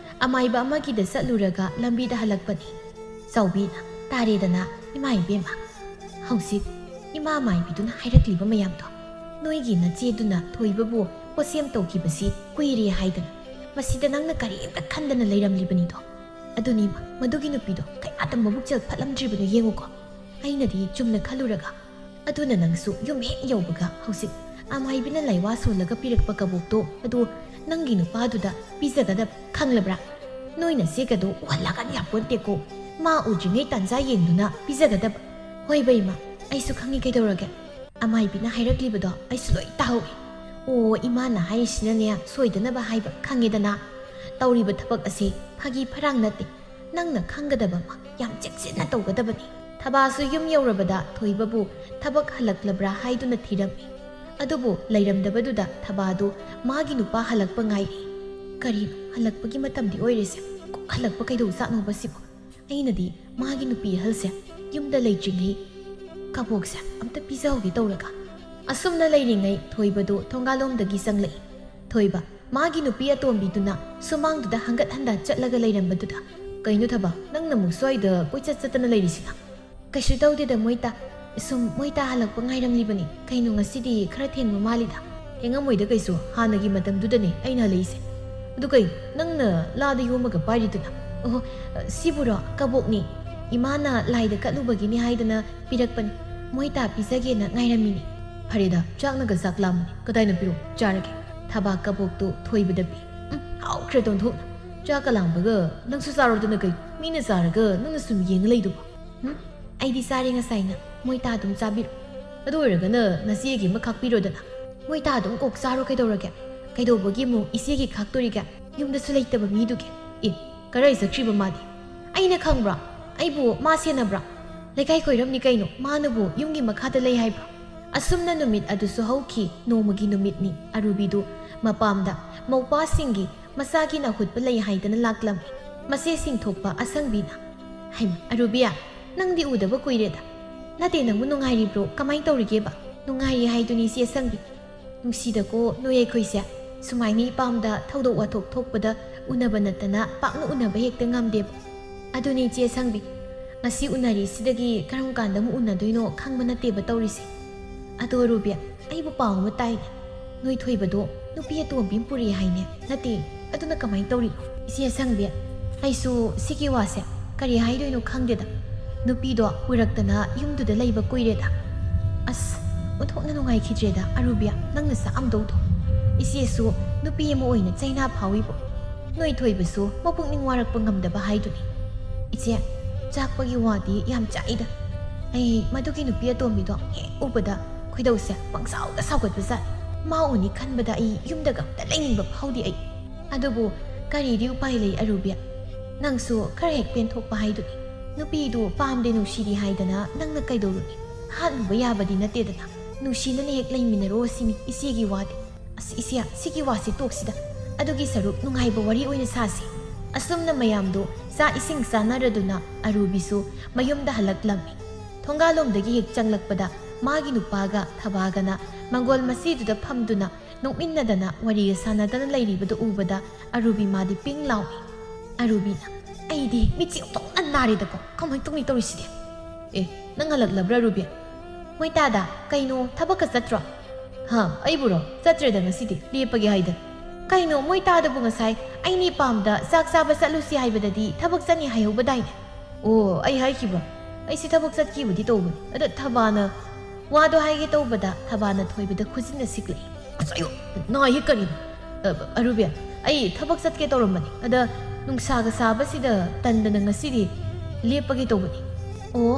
ꯑꯃꯥꯏꯕ ꯑꯃꯒꯤꯗ ꯆꯠꯂꯨꯔꯒ ꯂꯝꯕꯤꯗ ꯍꯜꯂꯛꯄꯅꯤ꯫ ꯆꯥꯎꯕꯤꯅ, "ꯇꯥꯔꯦꯗꯅ, ꯏꯃꯥ ꯏꯕꯦꯝꯃ꯫ ꯍꯧꯖꯤꯛ ꯏꯃꯥ ꯃꯥꯏꯕꯤꯗꯨꯅ ꯍꯥꯏꯔꯛꯂꯤꯕ ꯃꯌꯥꯝꯗꯣ꯫ ꯅꯣꯏꯒꯤ ꯅꯆꯦꯗꯨꯅ ꯊꯣꯏꯕꯕꯨ ꯄꯣꯠꯁꯦꯝ ꯇꯧꯈꯤꯕꯁꯤ ꯀꯨꯏꯔꯦ ꯍꯥꯏꯗꯅ꯫ ꯃꯁꯤꯗ ꯅꯪꯅ ꯀꯔꯤꯝꯇ ꯈꯟꯗꯅ ꯂꯩꯔꯝꯂꯤꯕꯅꯤꯗꯣ꯫ ꯑꯗꯨꯅꯤ ꯏꯃꯥ, ꯃꯗꯨꯒꯤ ꯅꯨꯄꯤꯗꯣ ꯀꯌꯥꯗ ꯃꯕꯨꯛꯆꯦꯜ ꯐꯠꯂꯝꯗ꯭ꯔꯤꯕꯅꯣ ꯌꯦꯡꯉꯨꯀꯣ꯫ ꯑꯩꯅꯗꯤ ꯆꯨꯝꯅ ꯈꯜꯂꯨꯔꯒ, ꯑꯗꯨꯅ ꯅꯪꯁꯨ ꯌꯨꯝ ꯍꯦꯛ ꯌꯧꯕꯒ ꯍꯧꯖꯤꯛ ꯑꯃꯥꯏꯕꯤꯅ ꯂꯥꯏꯋꯥ ꯁꯣꯜꯂꯒ ꯄꯤꯔꯛꯄ ꯀꯕꯣꯛꯇꯣ ꯑꯗꯨ ꯅꯪꯒꯤ ꯅꯨꯄꯥꯗꯨꯗ ꯄꯤꯖꯒꯗꯕ, ꯈꯪꯂꯕ꯭ꯔꯥ? ꯅꯣꯏꯅ ꯆꯦꯒꯗꯣ ꯎꯍꯜꯂꯒ ꯌꯥꯄꯣꯟꯇꯦꯀꯣ꯫ ꯃꯥ ꯎꯗ꯭ꯔꯤꯉꯩ ꯇꯥꯟꯖꯥ ꯌꯦꯡꯗꯨꯅ ꯄꯤꯖꯒꯗꯕ꯫" "ꯍꯣꯏ ꯕꯩꯃ, ꯑꯩꯁꯨ ꯈꯪꯉꯤ, ꯀꯩꯗꯧꯔꯒꯦ? ꯑꯃꯥꯏꯕꯤꯅ ꯍꯥꯏꯔꯛꯂꯤꯕꯗꯣ ꯑꯩꯁꯨ ꯂꯣꯏ ꯇꯥꯍꯧꯏ꯫ ꯑꯣ, ꯏꯃꯥꯅ ꯍꯥꯏꯔꯤꯁꯤꯅꯅꯦ, ꯁꯣꯏꯗꯅꯕ ꯍꯥꯏꯕ ꯈꯪꯉꯦꯗꯅ꯫ ꯇꯧꯔꯤꯕ ꯊꯕꯛ ꯑꯁꯤ ꯐꯥꯒꯤ ꯐꯔꯥꯡ ꯅꯠꯇꯦ꯫ ꯅꯪꯅ ꯈꯪꯒꯗꯕ ꯑꯃ ꯌꯥꯝ ꯆꯦꯛꯁꯤꯟꯅ ꯇꯧꯒꯗꯕꯅꯤ꯫" ꯊꯕꯥꯁꯨ ꯌꯨꯝ ꯌꯧꯔꯕꯗ ꯊꯣꯏꯕꯕꯨ ꯊꯕꯛ ꯍꯜꯂꯛꯂꯕ꯭ꯔꯥ ꯍꯥꯏꯗꯨꯅ ꯊꯤꯔꯝꯃꯤ꯫ ꯑꯗꯨꯕꯨ ꯂꯩꯔꯝꯗꯕꯗꯨꯗ ꯊꯕꯥꯗꯨ ꯃꯥꯒꯤ ꯅꯨꯄꯥ ꯍꯜꯂꯛꯄ ꯉꯥꯏꯔꯤ꯫ "ꯀꯔꯤꯅꯣ, ꯍꯜꯂꯛꯄꯒꯤ ꯃꯇꯝꯗꯤ ꯑꯣꯏꯔꯦꯁꯦ꯫ ꯀꯣꯛ ꯍꯜꯂꯛꯄ ꯀꯩꯗꯧꯖꯥꯠꯅꯣꯕ ꯁꯤꯕꯨ? ꯑꯩꯅꯗꯤ ꯃꯥꯒꯤ ꯅꯨꯄꯤ ꯑꯍꯜꯁꯦ ꯌꯨꯝꯗ ꯂꯩꯇ꯭ꯔꯤꯉꯩ ꯀꯕꯣꯛꯁꯦ ꯑꯝꯇ ꯄꯤꯖꯍꯧꯒꯦ ꯇꯧꯔꯒ꯫" ꯑꯁꯨꯝꯅ ꯂꯩꯔꯤꯉꯩ ꯊꯣꯏꯕꯗꯨ ꯊꯣꯡꯒꯥꯜꯂꯣꯝꯗꯒꯤ ꯆꯪꯂꯛꯏ꯫ ꯊꯣꯏꯕ, ꯃꯥꯒꯤ ꯅꯨꯄꯤ ꯑꯇꯣꯝꯕꯤꯗꯨꯅ ꯁꯨꯃꯥꯡꯗꯨꯗ ꯍꯪꯒꯠ ꯍꯟꯗ ꯆꯠꯂꯒ ꯂꯩꯔꯝꯕꯗꯨꯗ, "ꯀꯩꯅꯣ ꯊꯕ, ꯅꯪꯅ ꯑꯃꯨꯛ ꯁ꯭ꯋꯥꯏꯗ ꯀꯣꯏꯆꯠ ꯆꯠꯇꯅ ꯂꯩꯔꯤꯁꯤꯅ?" "ꯀꯩꯁꯨ ꯇꯧꯗꯦꯗ ꯃꯣꯏꯇꯥ, ꯁꯨꯝ ꯃꯣꯏꯇꯥ ꯍꯜꯂꯛꯄ ꯉꯥꯏꯔꯝꯂꯤꯕꯅꯤ꯫ ꯀꯩꯅꯣ ꯉꯁꯤꯗꯤ ꯈꯔ ꯊꯦꯡꯕ ꯃꯥꯜꯂꯤꯗ?" "ꯊꯦꯡꯉꯝꯃꯣꯏꯗ ꯀꯩꯁꯨ, ꯍꯥꯟꯅꯒꯤ ꯃꯇꯝꯗꯨꯗꯅꯦ ꯑꯩꯅ ꯍꯜꯂꯛꯏꯁꯦ꯫ ꯑꯗꯨ ꯀꯩ, ꯅꯪꯅ ꯂꯥꯗ ꯌꯣꯝꯃꯒ ꯄꯥꯏꯔꯤꯗꯨꯅ?" "ꯑꯣꯍꯣ, ꯁꯤꯕꯨꯔꯣ? ꯀꯕꯣꯛꯅꯤ꯫ ꯏꯃꯥꯅ ꯂꯥꯏꯗ ꯀꯠꯂꯨꯕꯒꯤꯅꯤ ꯍꯥꯏꯗꯅ ꯄꯤꯔꯛꯄꯅꯤ꯫ ꯃꯣꯏꯇꯥ ꯄꯤꯖꯒꯦꯅ ꯉꯥꯏꯔꯝꯃꯤꯅꯤ꯫" "ꯐꯔꯦꯗ, ꯆꯥꯛꯅꯒ ꯆꯥꯛ ꯂꯥꯝꯕꯅꯤ꯫ ꯀꯗꯥꯏꯅ ꯄꯤꯔꯛꯑꯣ, ꯆꯥꯔꯒꯦ꯫" ꯊꯕꯥꯛ ꯀꯕꯣꯛꯇꯨ ꯊꯣꯏꯕꯗ ꯄꯤ꯫ "ꯎꯝ, ꯍꯥꯎꯈ꯭ꯔꯦꯗ ꯑꯣꯟꯊꯣꯛꯅ꯫ ꯆꯥꯛꯀ ꯂꯥꯝꯕꯒ ꯅꯪꯁꯨ ꯆꯥꯔꯣꯗꯅ ꯀꯩ? ꯃꯤꯅ ꯆꯥꯔꯒ ꯅꯪꯅ ꯁꯨꯝ ꯌꯦꯡꯉ ꯂꯩꯗꯨꯕꯣ?" "ꯎꯝ, ꯑꯩꯗꯤ ꯆꯥꯔꯦ ꯉꯁꯥꯏꯅ꯫ ꯃꯣꯏꯇꯥ ꯑꯗꯨꯝ ꯆꯥꯕꯤꯔꯣ꯫" "ꯑꯗꯨ ꯑꯣꯏꯔꯒꯅ ꯅꯆꯦꯒꯤ ꯑꯃ ꯈꯥꯛꯄꯤꯔꯣꯗꯅ꯫" "ꯃꯣꯏꯇꯥ ꯑꯗꯨꯝ ꯀꯣꯛ ꯆꯥꯔꯣ ꯀꯩꯗꯧꯔꯒꯦ? ꯀꯩꯗꯧꯕꯒꯤ ꯑꯃꯨꯛ ꯏꯆꯦꯒꯤ ꯈꯥꯛꯇꯣꯔꯤꯒꯦ? ꯌꯨꯝꯗꯁꯨ ꯂꯩꯇꯕ ꯃꯤꯗꯨꯒꯤ꯫ ꯑꯦ, ꯀꯔꯥꯏ ꯆꯠꯈ꯭ꯔꯤꯕ ꯃꯥꯗꯤ? ꯑꯩꯅ ꯈꯪꯕ꯭ꯔꯣ? ꯑꯩꯕꯨ ꯃꯥ ꯁꯦꯟꯅꯕ꯭ꯔꯥ? ꯂꯩꯀꯥꯏ ꯀꯣꯏꯔꯝꯅꯤ ꯀꯩꯅꯣ, ꯃꯥꯅꯕꯨ ꯌꯨꯝꯒꯤ ꯃꯈꯥꯗ ꯂꯩ ꯍꯥꯏꯕ꯭ꯔꯣ? ꯑꯁꯨꯝꯅ ꯅꯨꯃꯤꯠ ꯑꯗꯨꯁꯨ ꯍꯧꯈꯤ꯫ ꯅꯣꯡꯃꯒꯤ ꯅꯨꯃꯤꯠꯅꯤ꯫ ꯑꯔꯨꯕꯤꯗꯨ ꯃꯄꯥꯝꯗ ꯃꯧꯄꯥꯁꯤꯡꯒꯤ ꯃꯆꯥꯒꯤ ꯅꯥꯍꯨꯠꯄ ꯂꯩ ꯍꯥꯏꯗꯅ ꯂꯥꯛꯂꯝꯃꯤ꯫ ꯃꯆꯦꯁꯤꯡ ꯊꯣꯛꯄ ꯑꯁꯪꯕꯤꯅ, "ꯍꯩꯃ, ꯑꯔꯨꯕꯤꯌꯥ, ꯅꯪꯗꯤ ꯎꯗꯕ ꯀꯨꯏꯔꯦꯗ꯫ ꯅꯠꯇꯦ, ꯅꯪꯕꯨ ꯅꯨꯡꯉꯥꯏꯔꯤꯕ꯭ꯔꯣ? ꯀꯃꯥꯏ ꯇꯧꯔꯤꯒꯦꯕ?" "ꯅꯨꯡꯉꯥꯏꯔꯤ ꯍꯥꯏꯗꯨꯅꯤ, ꯏꯆꯦ ꯑꯁꯪꯕꯤ꯫ ꯅꯨꯡꯁꯤꯗꯀꯣ ꯅꯣꯏ ꯑꯩꯈꯣꯏꯁꯦ꯫ ꯁꯨꯃꯥꯏꯅ ꯏꯄꯥꯝꯗ ꯊꯧꯗꯣꯛ ꯋꯥꯊꯣꯛ ꯊꯣꯛꯄꯗ ꯎꯅꯕ ꯅꯠꯇꯅ ꯄꯥꯛꯅ ꯎꯅꯕ ꯍꯦꯛꯇ ꯉꯝꯗꯦꯕ꯫ ꯑꯗꯨꯅꯤ, ꯏꯆꯦ ꯑꯁꯪꯕꯤ, ꯉꯁꯤ ꯎꯅꯔꯤꯁꯤꯗꯒꯤ ꯀꯔꯝ ꯀꯥꯟꯗ ꯑꯃꯨꯛ ꯎꯅꯗꯣꯏꯅꯣ ꯈꯪꯕ ꯅꯠꯇꯦꯕ ꯇꯧꯔꯤꯁꯦ꯫ ꯑꯗꯣ ꯑꯔꯨꯕꯤ, ꯑꯩꯕꯨ ꯄꯥꯎ ꯑꯃ ꯇꯥꯏꯅꯦ꯫ ꯅꯣꯏ ꯊꯣꯏꯕꯗꯣ ꯅꯨꯄꯤ ꯑꯇꯣꯝꯕꯤ ꯑꯃ ꯄꯨꯔꯛꯑꯦ ꯍꯥꯏꯅꯦ꯫ ꯅꯠꯇꯦ, ꯑꯗꯨꯅ ꯀꯃꯥꯏꯅ ꯇꯧꯔꯤꯅꯣ?" "ꯏꯆꯦ ꯑꯁꯪꯕꯤ, ꯑꯩꯁꯨ ꯁꯤꯒꯤ ꯋꯥꯁꯦ ꯀꯔꯤ ꯍꯥꯏꯗꯣꯏꯅꯣ ꯈꯪꯗꯦꯗ꯫ ꯅꯨꯄꯤꯗꯣ ꯄꯨꯔꯛꯇꯅ ꯌꯨꯝꯗꯨꯗ ꯂꯩꯕ ꯀꯨꯏꯔꯦꯗ꯫ ꯑꯁ, ꯑꯣꯟꯊꯣꯛꯅ ꯅꯨꯡꯉꯥꯏꯈꯤꯗ꯭ꯔꯦꯗ ꯑꯔꯨꯕꯤ, ꯅꯪꯅ ꯆꯥꯛꯑꯝꯗꯧꯗꯣ꯫ ꯏꯆꯦꯁꯨ ꯅꯨꯄꯤ ꯑꯃ ꯑꯣꯏꯅ ꯆꯩꯅꯥ ꯐꯥꯎꯏꯕꯣ꯫ ꯅꯣꯏ ꯊꯣꯏꯕꯁꯨ ꯃꯄꯨꯛꯅꯤꯡ ꯋꯥꯔꯛꯄ ꯉꯝꯗꯕ ꯍꯥꯏꯗꯨꯅꯤ꯫ ꯏꯆꯦ, ꯆꯥꯛꯄꯒꯤ ꯋꯥꯗꯤ ꯌꯥꯝ ꯆꯥꯛꯏꯗ꯫ ꯑꯩ ꯃꯗꯨꯒꯤ ꯅꯨꯄꯤ ꯑꯇꯣꯝꯕꯤꯗꯣ ꯍꯦꯛ ꯎꯕꯗ ꯈꯣꯏꯗꯧꯁꯦ ꯄꯪꯁꯥꯎꯗ ꯁꯥꯎꯒꯠꯄꯖꯥꯠꯅꯤ꯫ ꯃꯥ ꯎꯅꯤ ꯈꯟꯕꯗ ꯑꯩ ꯌꯨꯝꯗꯒ ꯑꯝꯇ ꯂꯩꯅꯤꯡꯕ ꯐꯥꯎꯗꯦ ꯑꯩ꯫ ꯑꯗꯨꯕꯨ ꯀꯔꯤꯗꯤ ꯎꯄꯥꯏ ꯂꯩ ꯑꯔꯨꯕꯤ? ꯅꯪꯁꯨ ꯈꯔ ꯍꯦꯛ ꯄꯦꯟꯊꯣꯛꯄ ꯍꯥꯏꯗꯨꯅꯤ꯫ ꯅꯨꯄꯤꯗꯨ ꯄꯥꯝꯗꯦ ꯅꯨꯡꯁꯤꯗꯦ ꯍꯥꯏꯗꯅ ꯅꯪꯅ ꯀꯩꯗꯧꯔꯨꯅꯤ? ꯍꯥꯠꯂꯨꯕ ꯌꯥꯕꯗꯤ ꯅꯠꯇꯦꯗꯅ꯫ ꯅꯨꯡꯁꯤꯅꯅ ꯍꯦꯛ ꯂꯩꯃꯤꯟꯅꯔꯣ ꯁꯤꯅꯤ ꯏꯆꯦꯒꯤ ꯋꯥꯗꯤ꯫ ꯑꯁ ꯏꯆꯦ, ꯁꯤꯒꯤ ꯋꯥꯁꯤ ꯇꯣꯛꯁꯤꯗ꯫ ꯑꯗꯨꯒꯤ ꯁꯔꯨꯛ ꯅꯨꯡꯉꯥꯏꯕ ꯋꯥꯔꯤ ꯑꯣꯏꯅ ꯁꯥꯁꯤ꯫ ꯑꯁꯨꯝꯅ ꯃꯌꯥꯝꯗꯨ ꯆꯥꯛ ꯏꯁꯤꯡ ꯆꯥꯅꯔꯗꯨꯅ ꯑꯔꯨꯕꯤꯁꯨ ꯃꯌꯨꯝꯗ ꯍꯜꯂꯛꯂꯝꯃꯤ꯫ ꯊꯣꯡꯒꯥꯜꯂꯣꯝꯗꯒꯤ ꯍꯦꯛ ꯆꯪꯂꯛꯄꯗ ꯃꯥꯒꯤ ꯅꯨꯄꯥꯒ ꯊꯕꯥꯒꯅ ꯃꯪꯒꯣꯜ ꯃꯆꯤꯗꯨꯗ ꯐꯝꯗꯨꯅ ꯅꯣꯛꯃꯤꯟꯅꯗꯅ ꯋꯥꯔꯤꯒ ꯁꯥꯟꯅꯗꯅ ꯂꯩꯔꯤꯕꯗꯨ ꯎꯕꯗ ꯑꯔꯨꯕꯤ ꯃꯥꯗꯤ ꯄꯤꯡ ꯂꯥꯎꯏ꯫ ꯑꯔꯨꯕꯤꯅ, "ꯑꯩꯗꯤ ꯃꯤꯠꯁꯦ ꯑꯣꯟꯊꯣꯛꯅ ꯅꯥꯔꯦꯗꯀꯣ, ꯀꯃꯥꯏꯅ ꯇꯧꯅꯤ ꯇꯧꯔꯤꯁꯤꯗꯤ?" "ꯑꯦ, ꯅꯪ ꯍꯜꯂꯛꯂꯕ꯭ꯔꯥ ꯑꯔꯨꯕꯤ?" "ꯃꯣꯏ ꯇꯥꯗ, ꯀꯩꯅꯣ ꯊꯕꯛꯀ ꯆꯠꯇ꯭ꯔꯣ?" "ꯍꯥ, ꯑꯩꯕꯨꯔꯣ? ꯆꯠꯇ꯭ꯔꯦꯗ ꯉꯁꯤꯗꯤ, ꯂꯦꯞꯄꯒꯦ ꯍꯥꯏꯗꯅ꯫" "ꯀꯩꯅꯣ ꯃꯣꯏ ꯇꯥꯗꯕꯨ ꯉꯁꯥꯏ ꯑꯩꯅꯤ ꯄꯥꯝꯗ ꯆꯥꯛ ꯆꯥꯕ ꯆꯠꯂꯨꯁꯤ ꯍꯥꯏꯕꯗꯗꯤ ꯊꯕꯛ ꯆꯠꯅꯤ ꯍꯥꯏꯍꯧꯕꯗꯥꯏꯅꯦ?" "ꯑꯣ, ꯑꯩ ꯍꯥꯏꯈꯤꯕ꯭ꯔꯣ? ꯑꯩꯁꯦ ꯊꯕꯛ ꯆꯠꯈꯤꯕꯗꯤ ꯇꯧꯕꯅꯤ, ꯑꯗ ꯊꯕꯥꯅ..." ꯋꯥꯗꯣ ꯍꯥꯏꯒꯦ ꯇꯧꯕꯗ ꯊꯕꯥꯅ ꯊꯣꯏꯕꯗ ꯈꯨꯖꯤꯟꯅ ꯁꯤꯛꯂꯛꯏ꯫ "ꯑꯁ, ꯑꯌꯣ, ꯅꯥꯏꯍꯦ ꯀꯔꯤꯅꯣ? ꯑ, ꯑꯔꯨꯕꯤ, ꯑꯩ ꯊꯕꯛ ꯆꯠꯀꯦ ꯇꯧꯔꯝꯕꯅꯤ, ꯑꯗ ꯅꯨꯡꯁꯥꯒ ꯁꯥꯕꯁꯤꯗ ꯇꯟꯗꯅ ꯉꯁꯤꯗꯤ ꯂꯦꯞꯄꯒꯦ ꯇꯧꯕꯅꯤ꯫" "ꯑꯣ,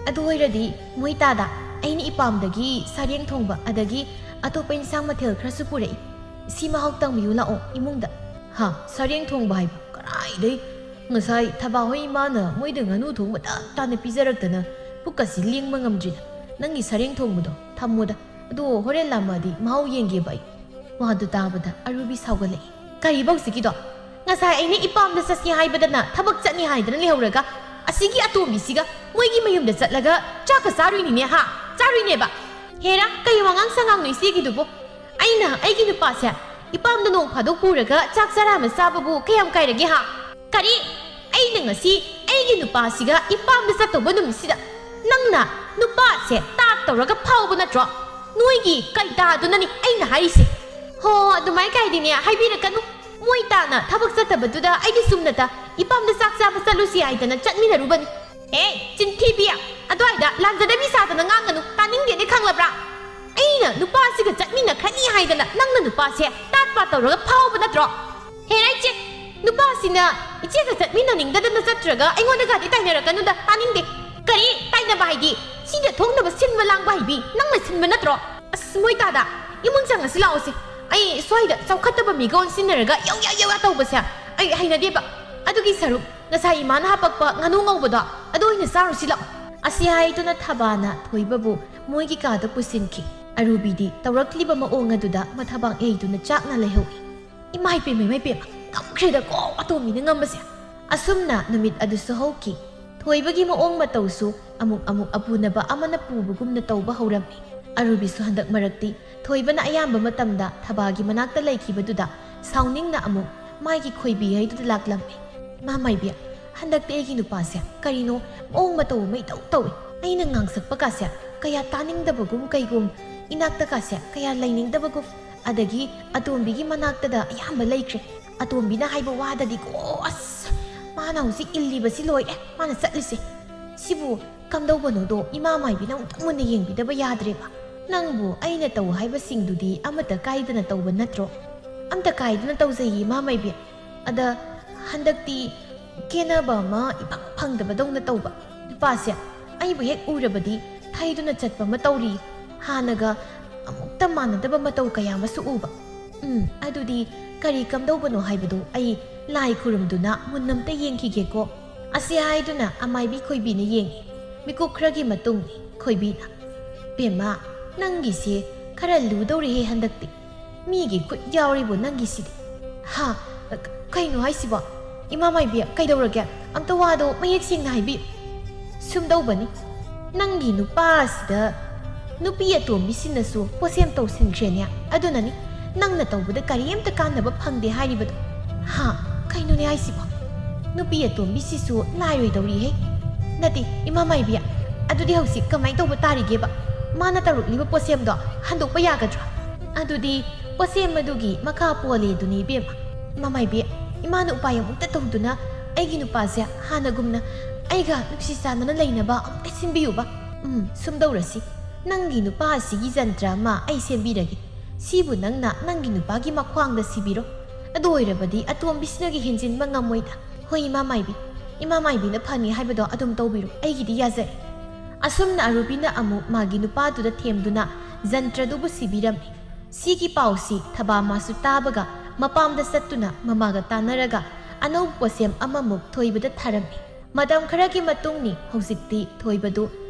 ꯑꯗꯨ ꯑꯣꯏꯔꯗꯤ ꯃꯣꯏ ꯇꯥꯗ, ꯑꯩꯅ ꯏꯄꯥꯝꯗꯒꯤ ꯁꯥꯔꯦꯡ ꯊꯣꯡꯕ ꯑꯗꯒꯤ ꯑꯇꯣꯞꯄ ꯏꯟꯁꯥꯡ ꯃꯊꯦꯜ ꯈꯔꯁꯨ ꯄꯨꯔꯛꯏ꯫ ꯁꯤ ꯃꯍꯥꯎ ꯇꯪꯕꯤꯌꯨ ꯂꯥꯛꯑꯣ ꯏꯃꯨꯡꯗ꯫" "ꯍꯥ, ꯁꯥꯔꯦꯡ ꯊꯣꯡꯕ ꯍꯥꯏꯕ? ꯀꯔꯥꯏꯗꯩ? "ꯉꯁꯥꯏ ꯊꯕꯥ ꯍꯣꯏ ꯏꯃꯥꯅ ꯃꯣꯏꯗ ꯉꯥꯅꯨ ꯊꯣꯡꯕ ꯇꯞ ꯇꯥꯅ ꯄꯤꯖꯔꯛꯇꯅ ꯄꯨꯛꯀꯁꯤ ꯂꯦꯡꯕ ꯉꯝꯗ꯭ꯔꯤꯗ꯫ ꯅꯪꯒꯤ ꯁꯔꯦꯡ ꯊꯣꯡꯕꯗꯣ ꯊꯝꯃꯣꯗ꯫ ꯑꯗꯣ ꯍꯣꯔꯦꯟ ꯂꯥꯝꯃꯛꯑꯗꯤ ꯃꯍꯥꯎ ꯌꯦꯡꯒꯦꯕ ꯑꯩ꯫" ꯋꯥꯗꯨ ꯇꯥꯕꯗ ꯑꯔꯨꯕꯤ ꯁꯥꯎꯒꯠꯂꯛꯏ꯫ "ꯀꯔꯤꯕꯧꯁꯤꯒꯤꯗꯣ? ꯉꯁꯥꯏ ꯑꯩꯅ ꯏꯄꯥꯝꯗ ꯆꯠꯁꯤ ꯍꯥꯏꯕꯗꯅ ꯊꯕꯛ ꯆꯠꯅꯤ ꯍꯥꯏꯗꯅ ꯂꯩꯍꯧꯔꯒ ꯑꯁꯤꯒꯤ ꯑꯇꯣꯝꯕꯤꯁꯤꯒ ꯃꯣꯏꯒꯤ ꯃꯌꯨꯝꯗ ꯆꯠꯂꯒ ꯆꯥꯛꯀ ꯆꯥꯔꯨꯏꯅꯤꯅꯦ ꯍꯥ? ꯆꯥꯔꯨꯏꯅꯦꯕ꯫ ꯍꯦꯔꯥ, ꯀꯩ ꯋꯥꯉꯥꯡ ꯁꯉꯥꯡꯅꯣ ꯏꯆꯦꯒꯤꯗꯨꯕꯨ? ꯑꯩꯅ ꯑꯩꯒꯤ ꯅꯨꯄꯥꯁꯦ ꯏꯄꯥꯝꯗ ꯅꯣꯡ ꯐꯥꯗꯣꯛ ꯄꯨꯔꯒ ꯆꯥꯛ ꯆꯔꯥ ꯑꯃ ꯆꯥꯕꯕꯨ ꯀꯌꯥꯝ ꯀꯥꯏꯔꯒꯦ ꯍꯥ? ꯀꯔꯤ? ꯑꯩꯅ ꯉꯁꯤ ꯑꯩꯒꯤ ꯅꯨꯄꯥꯁꯤꯒ ꯏꯄꯥꯝꯗ ꯆꯠꯇꯧꯕ ꯅꯨꯃꯤꯠꯁꯤꯗ ꯅꯪꯅ ꯅꯨꯄꯥꯁꯦ ꯇꯥꯠ ꯇꯧꯔꯒ ꯐꯥꯎꯕ ꯅꯠꯇ꯭ꯔꯣ? ꯅꯣꯏꯒꯤ ꯀꯩꯗꯥꯗꯨꯅꯅꯤ ꯑꯩꯅ ꯍꯥꯏꯔꯤꯁꯦ꯫ ꯍꯣ, ꯑꯗꯨꯃꯥꯏ ꯀꯥꯏꯗꯤꯅꯦ ꯍꯥꯏꯕꯤꯔꯛꯀꯅꯨ꯫ ꯃꯣꯏ ꯇꯥꯅ ꯊꯕꯛ ꯆꯠꯇꯕꯗꯨꯗ ꯑꯩꯗꯤ ꯁꯨꯝꯅꯇ ꯏꯄꯥꯝꯗ ꯆꯥꯛ ꯆꯥꯕ ꯆꯠꯂꯨꯁꯤ ꯍꯥꯏꯗꯅ ꯆꯠꯃꯤꯟꯅꯔꯨꯕꯅꯤ꯫ ꯑꯦ, ꯆꯤꯟꯊꯤꯕꯤ! ꯑꯗꯨꯋꯥꯏꯗ ꯂꯥꯟꯖꯗꯕꯤ ꯁꯥꯗꯅ ꯉꯥꯡꯒꯅꯨ, ꯇꯥꯅꯤꯡꯗꯦꯅꯦ, ꯈꯪꯂꯕ꯭ꯔꯥ? ꯑꯩꯅ ꯅꯨꯄꯥꯁꯤꯒ ꯆꯠꯃꯤꯟꯅꯈ꯭ꯔꯅꯤ ꯍꯥꯏꯗꯅ ꯅꯪꯅ ꯅꯨꯄꯥꯁꯦ ꯇꯥꯠ ꯄꯥꯠ ꯇꯧꯔꯒ ꯐꯥꯎꯕ ꯅꯠꯇ꯭ꯔꯣ? ꯍꯦꯔꯥ ꯏꯆꯦ, ꯅꯨꯄꯥꯁꯤꯅ ꯏꯆꯦꯒ ꯆꯠꯃꯤꯟꯅꯅꯤꯡꯗꯗꯅ ꯆꯠꯇ꯭ꯔꯒ ꯑꯩꯉꯣꯟꯗꯒꯗꯤ ꯇꯥꯏꯅꯔꯛꯀꯅꯨꯗ, ꯇꯥꯅꯤꯡꯗꯦ꯫ ꯀꯔꯤ ꯇꯥꯏꯅꯕ ꯍꯥꯏꯗꯤ? ꯁꯤꯗ ꯊꯣꯛꯅꯕ ꯁꯤꯟꯕ ꯂꯥꯡꯕ ꯍꯩꯕꯤ ꯅꯪꯅ ꯁꯤꯟꯕ ꯅꯠꯇ꯭ꯔꯣ? ꯑꯁ, ꯃꯣꯏ ꯇꯥꯗ, ꯏꯃꯨꯡ ꯆꯪꯉꯁꯤ ꯂꯥꯛꯑꯣꯁꯦ꯫ ꯑꯩ ꯁ꯭ꯋꯥꯏꯗ ꯆꯥꯎꯈꯠꯇꯕ ꯃꯤꯒ ꯑꯣꯟꯁꯤꯟꯅꯔꯒ ꯌꯧ ꯌꯥ ꯌꯧ ꯌꯥ ꯇꯧꯕꯁꯦ ꯑꯩ ꯍꯩꯅꯗꯦꯕ꯫ ꯑꯗꯨꯒꯤ ꯁꯔꯨꯛ ꯉꯁꯥꯏ ꯏꯃꯥꯅ ꯍꯥꯄꯛꯄ ꯉꯥꯅꯨ ꯉꯧꯕꯗꯣ ꯑꯗꯨ ꯑꯣꯏꯅ ꯆꯥꯔꯨꯁꯤ ꯂꯥꯛꯑꯣ꯫ ꯑꯁꯤ ꯍꯥꯏꯗꯨꯅ ꯊꯕꯥꯅ ꯊꯣꯏꯕꯕꯨ ꯃꯣꯏꯒꯤ ꯀꯥꯗ ꯄꯨꯁꯤꯟꯈꯤ꯫ ꯑꯔꯨꯕꯤꯗꯤ ꯇꯧꯔꯛꯂꯤꯕ ꯃꯑꯣꯡ ꯑꯗꯨꯗ ꯃꯊꯕꯥꯛ ꯌꯩꯗꯨꯅ ꯆꯥꯛꯅ ꯂꯩꯍꯧꯏ꯫ "ꯏꯃꯥꯏ ꯄꯦꯝꯃ, ꯏꯃꯥꯏ ꯄꯦꯝꯃ, ꯉꯝꯈ꯭ꯔꯦꯗꯀꯣ ꯑꯇꯣꯝꯕꯤꯅ ꯉꯝꯕꯁꯦ!" ꯑꯁꯨꯝꯅ ꯅꯨꯃꯤꯠ ꯑꯗꯨꯁꯨ ꯍꯧꯈꯤ꯫ ꯊꯣꯏꯕꯒꯤ ꯃꯑꯣꯡ ꯃꯇꯧꯁꯨ ꯑꯃꯨꯛ ꯑꯃꯨꯛ ꯑꯄꯨꯅꯕ ꯑꯃꯅ ꯄꯨꯕꯒꯨꯝꯅ ꯇꯧꯕ ꯍꯧꯔꯝꯃꯤ꯫ ꯑꯔꯨꯕꯤꯁꯨ ꯍꯟꯗꯛ ꯃꯔꯛꯇꯤ ꯊꯣꯏꯕꯅ ꯑꯌꯥꯝꯕ ꯃꯇꯝꯗ ꯊꯕꯥꯒꯤ ꯃꯅꯥꯛꯇ ꯂꯩꯈꯤꯕꯗꯨꯗ ꯁꯥꯎꯅꯤꯡꯅ ꯑꯃꯨꯛ ꯃꯥꯒꯤ ꯈꯣꯏꯕꯤ ꯍꯩꯗꯨꯗ ꯂꯥꯛꯂꯝꯃꯤ꯫ "ꯏꯃꯥ ꯃꯥꯏꯕꯤ, ꯍꯟꯗꯛꯇꯤ ꯑꯩꯒꯤ ꯅꯨꯄꯥꯁꯦ ꯀꯔꯤꯅꯣ ꯃꯑꯣꯡ ꯃꯇꯧ ꯑꯃ ꯏꯇꯧ ꯇꯧꯏ꯫ ꯑꯩꯅ ꯉꯥꯡꯁꯛꯄ ꯀꯥꯁꯦ ꯀꯌꯥ ꯇꯥꯅꯤꯡꯗꯕꯒꯨꯝ ꯀꯩꯒꯨꯝ, ꯏꯅꯥꯛꯇ ꯀꯥꯁꯦ ꯀꯌꯥ ꯂꯩꯅꯤꯡꯗꯕꯒꯨꯝ, ꯑꯗꯒꯤ ꯑꯇꯣꯝꯕꯤꯒꯤ ꯃꯅꯥꯛꯇꯗ ꯑꯌꯥꯝꯕ ꯂꯩꯈ꯭ꯔꯦ꯫ ꯑꯇꯣꯝꯕꯤꯅ ꯍꯥꯏꯕ ꯋꯥꯗꯗꯤꯀꯣ, ꯑꯁ, ꯃꯥꯅ ꯍꯧꯖꯤꯛ ꯏꯜꯂꯤꯕꯁꯤ ꯂꯣꯏꯔꯦ, ꯃꯥꯅ ꯆꯠꯂꯤꯁꯦ꯫ ꯁꯤꯕꯨ ꯀꯝꯗꯧꯕꯅꯣꯗꯣ ꯏꯃꯥ ꯃꯥꯏꯕꯤꯅ ꯑꯃꯨꯛꯇꯪ ꯃꯨꯟꯅ ꯌꯦꯡꯕꯤꯗꯕ ꯌꯥꯗ꯭ꯔꯦꯕ꯫ ꯅꯪꯕꯨ ꯑꯩꯅ ꯇꯧ ꯍꯥꯏꯕꯁꯤꯡꯗꯨꯗꯤ ꯑꯃꯠꯇ ꯀꯥꯏꯗꯅ ꯇꯧꯕ ꯅꯠꯇ꯭ꯔꯣ?" "ꯑꯝꯇ ꯀꯥꯏꯗꯅ ꯇꯧꯖꯩꯌꯦ, ꯏꯃꯥ ꯃꯥꯏꯕꯤ꯫ ꯑꯗ ꯍꯟꯗꯛꯇꯤ ꯈꯦꯠꯅꯕ ꯑꯃ ꯏꯐꯪ ꯐꯪꯗꯕꯗꯧꯅ ꯇꯧꯕ꯫ ꯅꯨꯄꯥꯁꯦ ꯑꯩꯕꯨ ꯍꯦꯛ ꯎꯔꯕꯗꯤ ꯊꯩꯗꯨꯅ ꯆꯠꯄ ꯑꯃ ꯇꯧꯔꯤ꯫ ꯍꯥꯟꯅꯒ ꯑꯃꯨꯛꯇ ꯃꯥꯟꯅꯗꯕ ꯃꯇꯧ ꯀꯌꯥ ꯑꯃꯁꯨ ꯎꯕ꯫ ꯎꯝ, ꯑꯗꯨꯗꯤ ꯀꯔꯤ ꯀꯝꯗꯧꯕꯅꯣ ꯍꯥꯏꯕꯗꯨ ꯑꯩ ꯂꯥꯏ ꯈꯨꯔꯨꯝꯗꯨꯅ ꯃꯨꯟꯅꯝꯇ ꯌꯦꯡꯈꯤꯒꯦꯀꯣ꯫ ꯑꯁꯤ ꯍꯥꯏꯗꯨꯅ ꯑꯃꯥꯏꯕꯤ ꯈꯣꯏꯕꯤꯅ ꯌꯦꯡꯉꯤ꯫ ꯃꯤꯀꯨꯞ ꯈꯔꯒꯤ ꯃꯇꯨꯡ ꯈꯣꯏꯕꯤꯅ, "ꯕꯦꯝꯃ, ꯅꯪꯒꯤꯁꯦ ꯈꯔ ꯂꯨꯗꯧꯔꯦꯍꯦ ꯍꯟꯗꯛꯇꯤ꯫ ꯃꯤꯒꯤ ꯈꯨꯠ ꯌꯥꯎꯔꯤꯕꯣ ꯅꯪꯒꯤꯁꯤꯗꯤ?" "ꯍꯥ? ꯀ-, ꯀꯩꯅꯣ ꯍꯥꯏꯁꯤꯕꯣ? ꯏꯃꯥ ꯃꯥꯏꯕꯤ, ꯀꯩꯗꯧꯔꯒꯦ? ꯑꯝꯇ ꯋꯥꯗꯣ ꯃꯌꯦꯛ ꯁꯦꯡꯅ ꯍꯥꯏꯕꯤꯌꯨ꯫" "ꯁꯨꯝꯗꯧꯕꯅꯤ, ꯅꯪꯒꯤ ꯅꯨꯄꯥ ꯑꯁꯤꯗ ꯅꯨꯄꯤ ꯑꯇꯣꯝꯕꯤꯁꯤꯡꯅꯁꯨ ꯄꯣꯠꯁꯦꯝ ꯇꯧꯁꯤꯟꯈ꯭ꯔꯦꯅꯦ꯫ ꯑꯗꯨꯅꯅꯤ ꯅꯪꯅ ꯇꯧꯕꯗ ꯀꯔꯤꯝꯇ ꯀꯥꯟꯅꯕ ꯐꯪꯗꯦ ꯍꯥꯏꯔꯤꯕꯗꯣ꯫" "ꯍꯥ? ꯀꯩꯅꯣꯅꯦ ꯍꯥꯏꯁꯤꯕꯣ? ꯅꯨꯄꯤ ꯑꯇꯣꯝꯕꯤꯁꯤꯁꯨ ꯂꯥꯏꯔꯣꯏꯗꯧꯔꯤꯍꯦ꯫" "ꯅꯠꯇꯦ, ꯏꯃꯥ ꯃꯥꯏꯕꯤ, ꯑꯗꯨꯗꯤ ꯍꯧꯖꯤꯛ ꯀꯃꯥꯏꯅ ꯇꯧꯕ ꯇꯥꯔꯤꯒꯦꯕ? ꯃꯥꯅ ꯇꯧꯔꯛꯂꯤꯕ ꯄꯣꯠꯁꯦꯝꯗꯣ ꯍꯟꯗꯣꯛꯄ ꯌꯥꯒꯗ꯭ꯔꯥ?" "ꯑꯗꯨꯗꯤ ꯄꯣꯠꯁꯦꯝ ꯑꯗꯨꯒꯤ ꯃꯈꯥ ꯄꯣꯜꯂꯦ ꯑꯗꯨꯅꯤ ꯏꯕꯦꯝꯃ꯫" "ꯏꯃꯥ ꯃꯥꯏꯕꯤ, ꯏꯃꯥꯅ ꯎꯄꯥꯏ ꯑꯃꯨꯛꯇ ꯇꯧꯗꯨꯅ ꯑꯩꯒꯤ ꯅꯨꯄꯥꯁꯦ ꯍꯥꯟꯅꯒꯨꯝꯅ ꯑꯩꯒ ꯅꯨꯡꯁꯤ ꯆꯥꯟꯅꯅ ꯂꯩꯅꯕ ꯑꯃꯨꯛꯇ ꯁꯤꯟꯕꯤꯌꯨꯕ꯫" "ꯎꯝ, ꯁꯨꯝꯗꯧꯔꯁꯤ, ꯅꯪꯒꯤ ꯅꯨꯄꯥ ꯑꯁꯤꯒꯤ ꯖꯟꯇ꯭ꯔ ꯑꯃ ꯑꯩ ꯁꯦꯝꯕꯤꯔꯒꯦ꯫ ꯁꯤꯕꯨ ꯅꯪꯅ ꯅꯪꯒꯤ ꯅꯨꯄꯥꯒꯤ ꯃꯈ꯭ꯋꯥꯡꯗ ꯁꯤꯕꯤꯔꯣ꯫ ꯑꯗꯨ ꯑꯣꯏꯔꯕꯗꯤ ꯑꯇꯣꯝꯕꯤꯁꯤꯅꯒꯤ ꯍꯦꯟꯖꯤꯟꯕ ꯉꯝꯃꯣꯏꯗ꯫" "ꯍꯣꯏ, ꯏꯃꯥ ꯃꯥꯏꯕꯤ, ꯏꯃꯥ ꯃꯥꯏꯕꯤꯅ ꯐꯅꯤ ꯍꯥꯏꯕꯗꯣ ꯑꯗꯨꯝ ꯇꯧꯕꯤꯔꯣ, ꯑꯩꯒꯤꯗꯤ ꯌꯥꯖꯔꯦ꯫" ꯑꯁꯨꯝꯅ ꯑꯔꯨꯕꯤꯅ ꯑꯃꯨꯛ ꯃꯥꯒꯤ ꯅꯨꯄꯥꯗꯨꯗ ꯊꯦꯝꯗꯨꯅ ꯖꯟꯇ꯭ꯔꯗꯨꯕꯨ ꯁꯤꯕꯤꯔꯝꯃꯤ꯫ ꯁꯤꯒꯤ ꯄꯥꯎꯁꯤ ꯊꯕꯥꯃꯥꯁꯨ ꯇꯥꯕꯒ ꯃꯄꯥꯝꯗ ꯆꯠꯇꯨꯅ ꯃꯃꯥꯒ ꯇꯥꯟꯅꯔꯒ ꯑꯅꯧꯕ ꯄꯣꯠꯁꯦꯝ ꯑꯃꯃꯨꯛ ꯊꯣꯏꯕꯗ ꯊꯥꯔꯝꯃꯤ꯫ ꯃꯇꯝ ꯈꯔꯒꯤ ꯃꯇꯨꯡꯅꯤ ꯍꯧꯖꯤꯛꯇꯤ ꯊꯣꯏꯕꯗꯨ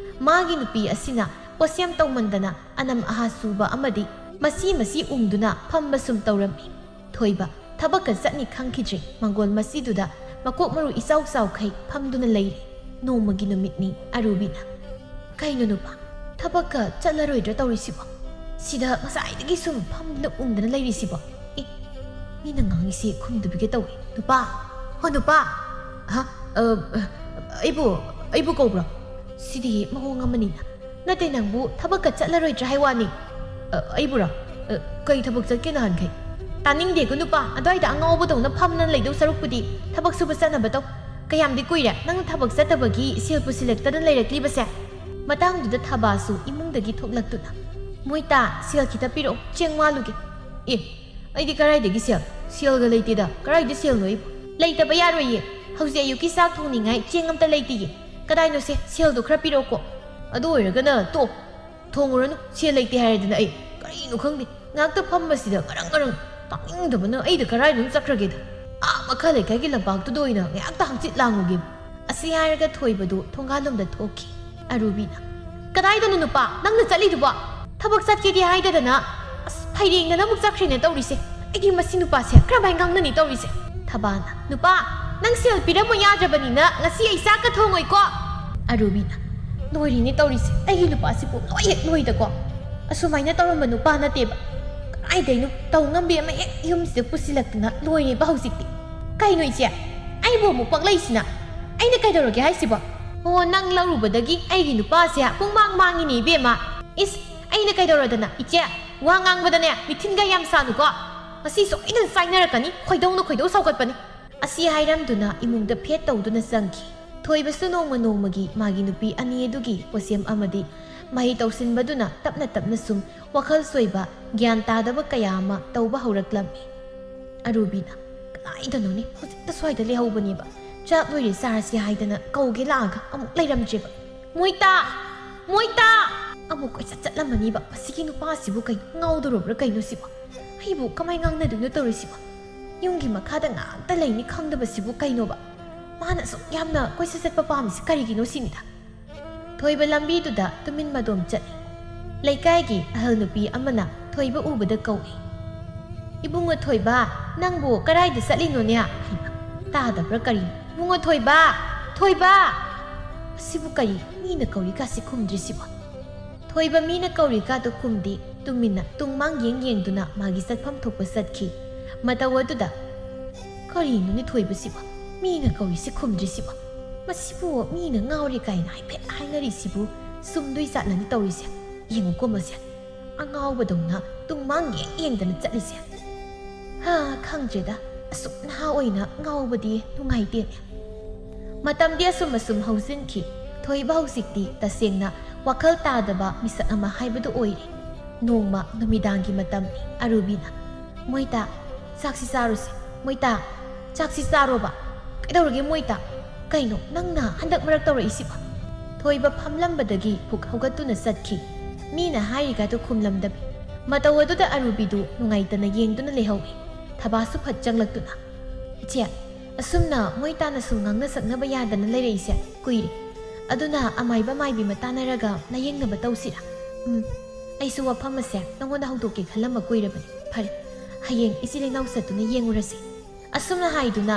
ꯃꯥꯒꯤ ꯅꯨꯄꯤ ꯑꯁꯤꯅ ꯄꯣꯠꯁꯦꯝ ꯇꯧꯃꯟꯗꯅ ꯑꯅꯝ ꯑꯍꯥ ꯁꯨꯕ ꯑꯃꯗꯤ ꯃꯁꯤ ꯃꯁꯤ ꯎꯪꯗꯨꯅ ꯐꯝꯕ ꯁꯨꯝ ꯇꯧꯔꯝꯃꯤ꯫ ꯊꯣꯏꯕ ꯊꯕꯛꯀ ꯆꯠꯅꯤ ꯈꯪꯈꯤꯗ꯭ꯔꯤ꯫ ꯃꯪꯒꯣꯜ ꯃꯁꯤꯗꯨꯗ ꯃꯀꯣꯛ ꯃꯔꯨ ꯏꯆꯥꯎ ꯆꯥꯎꯈꯩ ꯐꯝꯗꯨꯅ ꯂꯩꯔꯤ꯫ ꯅꯣꯡꯃꯒꯤ ꯅꯨꯃꯤꯠꯅꯤ꯫ ꯑꯔꯨꯕꯤꯅ, "ꯀꯩꯅꯣ ꯅꯨꯄꯥ, ꯊꯕꯛꯀ ꯆꯠꯂꯔꯣꯏꯗ꯭ꯔꯥ ꯇꯧꯔꯤꯁꯤꯕꯣ? ꯁꯤꯗ ꯉꯁꯥꯏꯗꯒꯤ ꯁꯨꯝ ꯐꯝꯗꯨꯅ ꯎꯪꯗꯅ ꯂꯩꯔꯤꯁꯤꯕꯣ? ꯑꯦ, ꯃꯤꯅ ꯉꯥꯡꯉꯤꯁꯤ ꯈꯨꯝꯗꯕꯤꯒ ꯇꯧꯏ꯫ ꯅꯨꯄꯥ, ꯍꯣ ꯅꯨꯄꯥ!" "ꯍꯥ? ꯑ, ꯑꯩꯕꯨ, ꯑꯩꯕꯨ ꯀꯧꯕ꯭ꯔꯣ? ꯁꯤꯗꯤ ꯃꯑꯣꯡ ꯑꯃꯅꯤꯅ꯫ ꯅꯠꯇꯦ, ꯅꯪꯕꯨ ꯊꯕꯛꯀ ꯆꯠꯂꯔꯣꯏꯗ꯭ꯔꯥ ꯍꯥꯏ ꯋꯥꯅꯤ꯫" "ꯑ, ꯑꯩꯕꯨꯔꯣ? ꯑ, ꯀꯩ ꯊꯕꯛ ꯆꯠꯀꯦ ꯅꯍꯥꯟꯈꯩ?" "ꯇꯥꯅꯤꯡꯗꯦꯀꯣ ꯅꯨꯄꯥ, ꯑꯗ꯭ꯋꯥꯏꯗ ꯑꯉꯥꯎꯕꯗꯧꯅ ꯐꯝꯗꯅ ꯂꯩꯗꯧ ꯁꯔꯨꯛꯄꯨꯗꯤ ꯊꯕꯛ ꯁꯨꯕ ꯆꯠꯅꯕ ꯇꯧ꯫ ꯀꯌꯥꯝꯗꯤ ꯀꯨꯏꯔꯦ ꯅꯪꯅ ꯊꯕꯛ ꯆꯠꯇꯕꯒꯤ ꯁꯦꯜ ꯄꯨꯁꯤꯜꯂꯛꯇꯅ ꯂꯩꯔꯛꯂꯤꯕꯁꯦ?" ꯃꯇꯥꯡꯗꯨꯗ ꯊꯕꯥꯁꯨ ꯏꯃꯨꯡꯗꯒꯤ ꯊꯣꯛꯂꯛꯇꯨꯅ, "ꯃꯣꯏꯇꯥ, ꯁꯦꯜ ꯈꯤꯇ ꯄꯤꯔꯛꯑꯣ, ꯆꯦꯡ ꯋꯥꯜꯂꯨꯒꯦ꯫" "ꯑꯦ, ꯑꯩꯗꯤ ꯀꯔꯥꯏꯗꯒꯤ ꯁꯦꯜ? ꯁꯦꯜꯒ ꯂꯩꯇꯦꯗ, ꯀꯔꯥꯏꯗ ꯁꯦꯜꯅꯣ ꯑꯩꯕꯨ?" "ꯂꯩꯇꯕ ꯌꯥꯔꯣꯏꯌꯦ, ꯍꯧꯖꯤꯛ ꯑꯌꯨꯛꯀꯤ ꯆꯥꯛ ꯊꯣꯡꯅꯤꯡꯉꯥꯏ ꯆꯦꯡ ꯑꯝꯇ ꯂꯩꯇꯤꯌꯦ꯫ ꯀꯗꯥꯏꯅꯣꯁꯦ, ꯁꯦꯜꯗꯣ ꯈꯔ ꯄꯤꯔꯛꯑꯣꯀꯣ꯫" "ꯑꯗꯨ ꯑꯣꯏꯔꯒꯅ ꯇꯣꯛ, ꯊꯣꯡꯉꯨꯔꯅꯨ, ꯁꯦꯜ ꯂꯩꯇꯦ ꯍꯥꯏꯔꯗꯅ ꯑꯩ ꯀꯔꯤꯅꯣ ꯈꯪꯗꯦ, ꯉꯥꯏꯍꯥꯛꯇ ꯐꯝꯕꯁꯤꯗ ꯉꯔꯪ ꯉꯔꯪ, ꯇꯥꯅꯤꯡꯗꯕꯅ ꯑꯩꯗ ꯀꯔꯥꯏꯗꯅꯣ ꯆꯠꯈ꯭ꯔꯒꯦꯗ꯫" ꯑꯥ ꯃꯈꯥ ꯂꯩꯀꯥꯏꯒꯤ ꯂꯝꯄꯥꯛꯇꯨꯗ ꯑꯣꯏꯅ ꯉꯥꯏꯍꯥꯛꯇ ꯍꯪꯆꯤꯠ ꯂꯥꯡꯉꯨꯒꯦ꯫ ꯑꯁꯤ ꯍꯥꯏꯔꯒ ꯊꯣꯏꯕꯗꯨ ꯊꯣꯡꯒꯥꯜꯂꯣꯝꯗ ꯊꯣꯛꯈꯤ꯫ ꯑꯔꯨꯕꯤꯅ, "ꯀꯗꯥꯏꯗꯅꯣ ꯅꯨꯄꯥ, ꯅꯪꯅ ꯆꯠꯂꯤꯗꯨꯕꯣ? ꯊꯕꯛ ꯆꯠꯀꯦꯗꯤ ꯍꯥꯏꯗꯗꯅ, ꯑꯁ, ꯐꯩꯔꯦꯡꯗꯅ ꯑꯃꯨꯛ ꯆꯠꯈ꯭ꯔꯦꯅꯦ ꯇꯧꯔꯤꯁꯦ꯫ ꯑꯩꯗꯤ ꯃꯁꯤ ꯅꯨꯄꯥꯁꯦ ꯀꯔꯝꯍꯥꯏꯅ ꯉꯥꯡꯅꯅꯤ ꯇꯧꯔꯤꯁꯦ?" ꯊꯕꯥꯅ, "ꯅꯨꯄꯥ, ꯅꯪ ꯁꯦꯜ ꯄꯤꯔꯝꯃꯨ ꯌꯥꯗ꯭ꯔꯕꯅꯤꯅ ꯉꯁꯤ ꯑꯩ ꯆꯥꯛꯀ ꯊꯣꯡꯉꯣꯏꯀꯣ?" ꯑꯔꯨꯕꯤꯅ, "ꯂꯣꯏꯔꯦꯅꯦ ꯇꯧꯔꯤꯁꯦ, ꯑꯩꯒꯤ ꯅꯨꯄꯥꯁꯤꯕꯨ ꯂꯣꯏ ꯍꯦꯛ ꯂꯣꯏꯗꯀꯣ꯫ ꯑꯁꯨꯃꯥꯏꯅ ꯇꯧꯔꯝꯕ ꯅꯨꯄꯥ ꯅꯠꯇꯦꯕ꯫ ꯀꯗꯥꯏꯗꯩꯅꯣ ꯇꯧ ꯉꯝꯕꯤ ꯑꯃ ꯍꯦꯛ ꯌꯨꯝꯁꯤꯗ ꯄꯨꯁꯤꯜꯂꯛꯇꯅ ꯂꯣꯏꯔꯦꯕ ꯍꯧꯖꯤꯛꯇꯤ꯫ ꯀꯩꯅꯣ ꯏꯆꯦ? ꯑꯩꯕꯨ ꯑꯃꯨꯛ ꯄꯛꯂꯛꯏꯁꯤꯅ? ꯑꯩꯅ ꯀꯩꯗꯧꯔꯒꯦ ꯍꯥꯏꯁꯤꯕꯣ? ꯑꯣ, ꯅꯪ ꯂꯧꯔꯨꯕꯗꯒꯤ ꯑꯩꯒꯤ ꯅꯨꯄꯥꯁꯦ ꯄꯨꯡꯃꯥꯡ ꯃꯥꯡꯉꯤꯅꯦ ꯏꯕꯦꯝꯃ꯫ ꯏꯁ, ꯑꯩꯅ ꯀꯩꯗꯧꯔꯗꯅ? ꯏꯆꯦ, ꯋꯥ ꯉꯥꯡꯕꯗꯅꯦ ꯃꯤꯊꯤꯟꯒ ꯌꯥꯝ ꯁꯥꯅꯨꯀꯣ꯫ ꯉꯁꯤ ꯁꯣꯏꯗꯅ ꯆꯥꯏꯅꯔꯛꯀꯅꯤ, ꯈꯣꯏꯗꯧꯅ ꯈꯣꯏꯗꯧ ꯁꯥꯎꯒꯠꯄꯅꯤ꯫" ꯑꯁꯤ ꯍꯥꯏꯔꯝꯗꯨꯅ ꯏꯃꯨꯡꯗ ꯐꯦꯠ ꯇꯧꯗꯨꯅ ꯆꯪꯈꯤ꯫ ꯊꯣꯏꯕꯁꯨ ꯅꯣꯡꯃ ꯅꯣꯡꯃꯒꯤ ꯃꯥꯒꯤ ꯅꯨꯄꯤ ꯑꯅꯤ ꯑꯗꯨꯒꯤ ꯄꯣꯠꯁꯦꯝ ꯑꯃꯗꯤ ꯃꯍꯩ ꯇꯧꯁꯤꯟꯕꯗꯨꯅ ꯇꯞꯅ ꯇꯞꯅ ꯁꯨꯝ ꯋꯥꯈꯜ ꯁꯣꯏꯕ, ꯒ꯭ꯌꯥꯟ ꯇꯥꯗꯕ ꯀꯌꯥ ꯑꯃ ꯇꯧꯕ ꯍꯧꯔꯛꯂꯝꯃꯤ꯫ ꯑꯔꯨꯕꯤꯅ, "ꯀꯗꯥꯏꯗꯅꯣꯅꯦ, ꯍꯧꯖꯤꯛꯇ ꯁ꯭ꯋꯥꯏꯗ ꯂꯩꯍꯧꯕꯅꯦꯕ꯫ ꯆꯥꯛ ꯂꯣꯏꯔꯦ ꯆꯥꯔꯁꯤ ꯍꯥꯏꯗꯅ ꯀꯧꯒꯦ ꯂꯥꯛꯑꯒ ꯑꯃꯨꯛ ꯂꯩꯔꯝꯗ꯭ꯔꯦꯕ꯫ ꯃꯣꯏꯇꯥ! ꯃꯣꯏꯇꯥ!" ꯑꯃꯨꯛ ꯀꯣꯏꯆꯠ ꯆꯠꯂꯝꯃꯅꯤꯕ꯫ ꯃꯁꯤꯒꯤ ꯅꯨꯄꯥꯁꯤꯕꯨ ꯀꯩꯅꯣ, ꯉꯥꯎꯗꯣꯔꯕ꯭ꯔꯥ ꯀꯩꯅꯣ ꯁꯤꯕꯣ? ꯑꯩꯕꯨ ꯀꯃꯥꯏ ꯉꯥꯡꯅꯗꯣꯏꯅꯣ ꯇꯧꯔꯤꯁꯤꯕꯣ? ꯌꯨꯝꯒꯤ ꯃꯈꯥꯗ ꯉꯥꯛꯇ ꯂꯩꯅꯤ ꯈꯪꯗꯕꯁꯤꯕꯨ ꯀꯩꯅꯣꯕ? ꯃꯥꯅ ꯑꯁꯨꯛ ꯌꯥꯝꯅ ꯀꯣꯏꯆꯠ ꯆꯠꯄ ꯄꯥꯝꯃꯤꯁꯤ ꯀꯔꯤꯒꯤꯅꯣ ꯁꯤꯅꯤꯗ꯫ ꯊꯣꯏꯕ ꯂꯝꯕꯤꯗꯨꯗ ꯇꯨꯃꯤꯟ ꯃꯗꯣꯝ ꯆꯠꯂꯤ꯫ ꯂꯩꯀꯥꯏꯒꯤ ꯑꯍꯜ ꯅꯨꯄꯤ ꯑꯃꯅ ꯊꯣꯏꯕ ꯎꯕꯗ ꯀꯧꯏ꯫ "ꯏꯕꯨꯡꯉꯣ ꯊꯣꯏꯕ, ꯅꯪꯕꯨ ꯀꯗꯥꯏꯗ ꯆꯠꯂꯤꯅꯣꯅꯦ?" ꯍꯩꯃꯥ, ꯇꯥꯗꯕ꯭ꯔꯥ ꯀꯔꯤꯅꯣ? "ꯏꯕꯨꯡꯉꯣ ꯊꯣꯏꯕ! ꯊꯣꯏꯕ!" ꯑꯁꯤꯕꯨ ꯀꯔꯤ? ꯃꯤꯅ ꯀꯧꯔꯤꯀꯥꯁꯤ ꯈꯨꯝꯗ꯭ꯔꯤꯁꯤꯕꯣ? ꯊꯣꯏꯕ ꯃꯤꯅ ꯀꯧꯔꯤꯀꯥꯗꯨ ꯈꯨꯝꯗꯦ, ꯇꯨꯃꯤꯟꯅ ꯇꯨꯡꯃꯥꯡ ꯌꯦꯡ ꯌꯦꯡꯗꯨꯅ ꯃꯥꯒꯤ ꯆꯠꯐꯝ ꯊꯣꯛꯄ ꯆꯠꯈꯤ꯫ ꯃꯇꯧ ꯑꯗꯨꯗ, "ꯀꯔꯤꯅꯣꯅꯦ ꯊꯣꯏꯕꯁꯤꯕꯣ? ꯃꯤꯅ ꯀꯧꯔꯤꯁꯤ ꯈꯨꯝꯗ꯭ꯔꯤꯁꯤꯕꯣ? ꯃꯁꯤꯕꯨ ꯃꯤꯅ ꯉꯥꯎꯔꯦ ꯀꯥꯏꯅ ꯍꯥꯏꯐꯦꯠ ꯍꯥꯏꯅꯔꯤꯁꯤꯕꯨ ꯆꯨꯝꯗꯣꯏ ꯖꯥꯠꯂꯅꯦ ꯇꯧꯔꯤꯁꯦ? ꯌꯦꯡꯉꯨꯀꯣ ꯃꯁꯦ, ꯑꯉꯥꯎꯕꯗꯧꯅ ꯇꯨꯡꯃꯥꯡ ꯌꯦꯡ ꯌꯦꯡꯗꯅ ꯆꯠꯂꯤꯁꯦ꯫ ꯍꯥ, ꯈꯪꯗ꯭ꯔꯦꯗ, ꯑꯁꯨꯛ ꯅꯍꯥ ꯑꯣꯏꯅ ꯉꯥꯎꯕꯗꯤ ꯅꯨꯡꯉꯥꯏꯇꯦꯅꯦ꯫" ꯃꯇꯝꯗꯤ ꯑꯁꯨꯝ ꯑꯁꯨꯝ ꯍꯧꯖꯤꯟꯈꯤ꯫ ꯊꯣꯏꯕ ꯍꯧꯖꯤꯛꯇꯤ ꯇꯁꯦꯡꯅ ꯋꯥꯈꯜ ꯇꯥꯗꯕ ꯃꯤꯁꯛ ꯑꯃ ꯍꯥꯏꯕꯗꯨ ꯑꯣꯏꯔꯦ꯫ ꯅꯣꯡꯃ ꯅꯨꯃꯤꯗꯥꯡꯒꯤ ꯃꯇꯝꯅꯤ꯫ ꯑꯔꯨꯕꯤꯅ, "ꯃꯣꯏꯇꯥ, ꯆꯥꯛꯁꯤ ꯆꯥꯔꯨꯁꯦ꯫ ꯃꯣꯏꯇꯥ, ꯆꯥꯛꯁꯤ ꯆꯥꯔꯣꯕ꯫ ꯀꯩꯗꯧꯔꯒꯦ ꯃꯣꯏꯇꯥ? ꯀꯩꯅꯣ ꯅꯪꯅ ꯍꯟꯗꯛ ꯃꯔꯛ ꯇꯧꯔꯛꯏꯁꯤꯕꯣ?" ꯊꯣꯏꯕ ꯐꯝꯂꯝꯕꯗꯒꯤ ꯐꯨꯛ ꯍꯧꯒꯠꯇꯨꯅ ꯆꯠꯈꯤ꯫ ꯃꯤꯅ ꯍꯥꯏꯔꯤꯒꯗꯨ ꯈꯨꯝꯂꯝꯗꯕꯤ꯫ ꯃꯇꯧ ꯑꯗꯨꯗ ꯑꯔꯨꯕꯤꯗꯨ ꯅꯨꯡꯉꯥꯏꯇꯅ ꯌꯦꯡꯗꯨꯅ ꯂꯩꯍꯧꯏ꯫ ꯊꯕꯥꯁꯨ ꯐꯠ ꯆꯪꯂꯛꯇꯨꯅ, "ꯏꯆꯦ, ꯑꯁꯨꯝꯅ ꯃꯣꯏ ꯇꯥꯅ ꯁꯨꯝ ꯉꯥꯡꯅ ꯁꯛꯅꯕ ꯌꯥꯗꯅ ꯂꯩꯔꯛꯏꯁꯦ ꯀꯨꯏꯔꯦ꯫ ꯑꯗꯨꯅ ꯑꯃꯥꯏꯕ ꯃꯥꯏꯕꯤ ꯑꯃ ꯇꯥꯟꯅꯔꯒ ꯂꯥꯌꯦꯡꯅꯕ ꯇꯧꯁꯤꯔꯥ? ꯎꯝ, ꯑꯩꯁꯨ ꯋꯥꯐꯝ ꯑꯁꯦ ꯅꯉꯣꯟꯗ ꯍꯧꯗꯣꯛꯀꯦ ꯈꯜꯂꯝꯕ ꯀꯨꯏꯔꯕꯅꯤ꯫ ꯐꯔꯦ, ꯍꯌꯦꯡ ꯏꯆꯦ ꯏꯅꯥꯎ ꯆꯠꯇꯨꯅ ꯌꯦꯡꯉꯨꯔꯁꯤ"꯫ ꯑꯁꯨꯝꯅ ꯍꯥꯏꯗꯨꯅ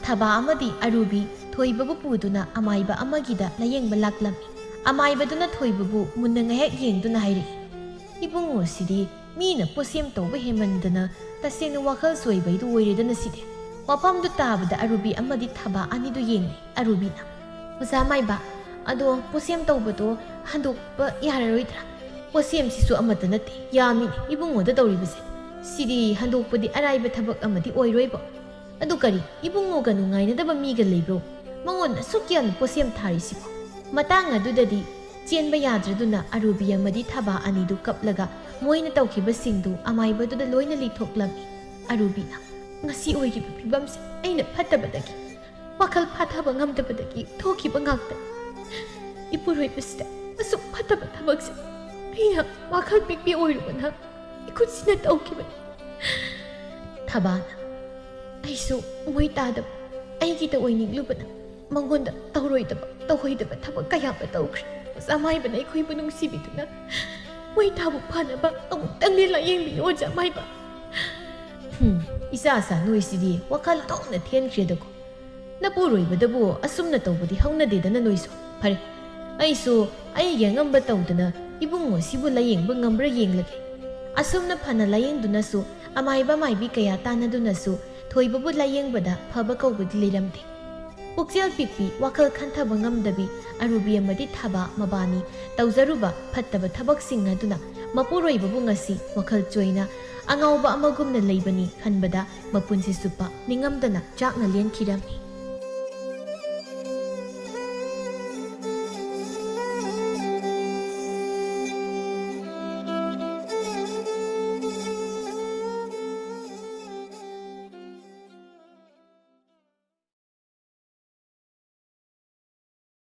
ꯊꯕꯥ ꯑꯃꯗꯤ ꯑꯔꯨꯕꯤ ꯊꯣꯏꯕꯕꯨ ꯄꯨꯗꯨꯅ ꯑꯃꯥꯏꯕ ꯑꯃꯒꯤꯗ ꯂꯥꯌꯦꯡꯕ ꯂꯥꯛꯂꯝꯃꯤ꯫ ꯑꯃꯥꯏꯕꯗꯨꯅ ꯊꯣꯏꯕꯕꯨ ꯃꯨꯟꯅ ꯉꯥꯏꯍꯥꯛ ꯌꯦꯡꯗꯨꯅ ꯍꯥꯏꯔꯛꯏ, "ꯏꯕꯨꯡꯉꯣꯁꯤꯗꯤ ꯃꯤꯅ ꯄꯣꯠꯁꯦꯝ ꯇꯧꯕ ꯍꯦꯟꯃꯟꯗꯅ ꯇꯁꯦꯡꯅ ꯋꯥꯈꯜ ꯆꯣꯏꯕꯩꯗꯨ ꯑꯣꯏꯔꯦꯗꯅ ꯁꯤꯗꯤ꯫ ꯋꯥꯐꯝꯗꯨ ꯇꯥꯕꯗ ꯑꯔꯨꯕꯤ ꯑꯃꯗꯤ ꯊꯕꯥ ꯑꯅꯤꯗꯨ ꯌꯦꯡꯂꯤ꯫ ꯑꯔꯨꯕꯤꯅ, "ꯑꯣꯖꯥ ꯃꯥꯏꯕ, ꯑꯗꯣ ꯄꯣꯠꯁꯦꯝ ꯇꯧꯕꯗꯣ ꯍꯟꯗꯣꯛꯄ ꯌꯥꯔꯔꯣꯏꯗ꯭ꯔꯥ? ꯄꯣꯠꯁꯦꯝꯁꯤꯁꯨ ꯑꯃꯠꯇ ꯅꯠꯇꯦ, ꯌꯥꯝꯃꯤꯅꯦ ꯏꯕꯨꯡꯉꯣꯗ ꯇꯧꯔꯤꯕꯁꯦ꯫ ꯁꯤꯗꯤ ꯍꯟꯗꯣꯛꯄꯗꯤ ꯑꯔꯥꯏꯕ ꯊꯕꯛ ꯑꯃꯗꯤ ꯑꯣꯏꯔꯣꯏꯕꯣ꯫ ꯑꯗꯨ ꯀꯔꯤ, ꯏꯕꯨꯡꯉꯣꯒ ꯅꯨꯡꯉꯥꯏꯅꯗꯕ ꯃꯤꯒ ꯂꯩꯕ꯭ꯔꯣ? ꯃꯉꯣꯟꯗ ꯑꯁꯨꯛ ꯌꯥꯝꯅ ꯄꯣꯠꯁꯦꯝ ꯊꯥꯔꯤꯁꯤꯕꯣ?" ꯃꯇꯥꯡ ꯑꯗꯨꯗꯗꯤ ꯆꯦꯟꯕ ꯌꯥꯗ꯭ꯔꯗꯨꯅ ꯑꯔꯨꯕꯤ ꯑꯃꯗꯤ ꯊꯕꯥ ꯑꯅꯤꯗꯨ ꯀꯞꯂꯒ ꯃꯣꯏꯅ ꯇꯧꯈꯤꯕꯁꯤꯡꯗꯨ ꯑꯃꯥꯏꯕꯗꯨꯗ ꯂꯣꯏꯅ ꯂꯤꯊꯣꯛꯂꯝꯃꯤ꯫ ꯑꯔꯨꯕꯤꯅ, "ꯉꯁꯤ ꯑꯣꯏꯔꯤꯕ ꯐꯤꯕꯝꯁꯦ ꯑꯩꯅ ꯐꯠꯇꯕꯗꯒꯤ, ꯋꯥꯈꯜ ꯐꯥꯊꯕ ꯉꯝꯗꯕꯗꯒꯤ ꯊꯣꯛꯈꯤꯕ ꯉꯥꯛꯇꯅꯤ꯫ ꯏꯄꯨꯔꯣꯏꯕꯁꯤꯗ ꯑꯁꯨꯛ ꯐꯠꯇꯕ ꯊꯕꯛꯁꯦ ꯑꯩꯅ ꯋꯥꯈꯜ ꯄꯤꯛꯄꯤ ꯑꯣꯏꯔꯨꯕꯅ ꯏꯈꯨꯠꯁꯤꯅ ꯇꯧꯈꯤꯕꯅꯤ"꯫ ꯊꯕꯥꯅ, "ꯑꯩꯁꯨ ꯃꯣꯏ ꯇꯥꯗꯕ ꯑꯩꯒꯤꯗ ꯑꯣꯏꯅꯤꯡꯂꯨꯕꯅ ꯃꯉꯣꯟꯗ ꯇꯧꯔꯣꯏꯗꯕ ꯇꯧꯍꯩꯗꯕ ꯊꯕꯛ ꯀꯌꯥ ꯑꯃ ꯇꯧꯈ꯭ꯔꯦ꯫ ꯑꯣꯖꯥ ꯃꯥꯏꯕꯅ ꯑꯩꯈꯣꯏꯕꯨ ꯅꯨꯡꯁꯤꯕꯤꯗꯨꯅ ꯃꯣꯏ ꯇꯥꯕꯨ ꯐꯅꯕ ꯑꯃꯨꯛꯇꯪꯗꯤ ꯂꯥꯌꯦꯡꯕꯤꯌꯨ ꯑꯣꯖꯥ ꯃꯥꯏꯕ"꯫ "ꯍꯨꯝ, ꯏꯆꯥ ꯏꯆꯥ ꯅꯣꯏꯁꯤꯗꯤ ꯋꯥꯈꯜ ꯊꯣꯛꯅ ꯊꯦꯟꯈ꯭ꯔꯦꯗꯀꯣ꯫ ꯅꯄꯨꯔꯣꯏꯕꯗꯕꯨ ꯑꯁꯨꯝꯅ ꯇꯧꯕꯗꯤ ꯍꯧꯅꯗꯦꯗꯅ ꯅꯣꯏꯁꯨ꯫ ꯐꯔꯦ, ꯑꯩꯁꯨ ꯑꯩꯒꯤ ꯑꯉꯝꯕ ꯇꯧꯗꯅ ꯏꯕꯨꯡꯉꯣꯁꯤꯕꯨ ꯂꯥꯌꯦꯡꯕ ꯉꯝꯕ꯭ꯔꯥ ꯌꯦꯡꯂꯒꯦ"꯫ ꯑꯁꯨꯝꯅ ꯐꯅ ꯂꯥꯌꯦꯡꯗꯨꯅꯁꯨ, ꯑꯃꯥꯏꯕ ꯃꯥꯏꯕꯤ ꯀꯌꯥ ꯇꯥꯟꯅꯗꯨꯅꯁꯨ ꯊꯣꯏꯕꯕꯨ ꯂꯥꯌꯦꯡꯕꯗ ꯐꯕ ꯀꯧꯕꯗꯤ ꯂꯩꯔꯝꯗꯦ꯫ ꯄꯨꯛꯆꯦꯜ ꯄꯤꯛꯄꯤ, ꯋꯥꯈꯜ ꯈꯟꯊꯕ ꯉꯝꯗꯕꯤ ꯑꯔꯨꯕꯤ ꯑꯃꯗꯤ ꯊꯕꯥ ꯃꯕꯥꯅꯤ ꯇꯧꯖꯔꯨꯕ ꯐꯠꯇꯕ ꯊꯕꯛꯁꯤꯡ ꯑꯗꯨꯅ ꯃꯄꯨꯔꯣꯏꯕꯕꯨ ꯉꯁꯤ ꯋꯥꯈꯜ ꯆꯣꯏꯅ ꯑꯉꯥꯎꯕ ꯑꯃꯒꯨꯝꯅ ꯂꯩꯕꯅꯤ ꯈꯟꯕꯗ ꯃꯄꯨꯟꯁꯤ ꯆꯨꯞꯄ ꯅꯤꯡꯉꯝꯗꯅ ꯆꯥꯛꯅ ꯂꯦꯟꯈꯤꯔꯝꯃꯤ꯫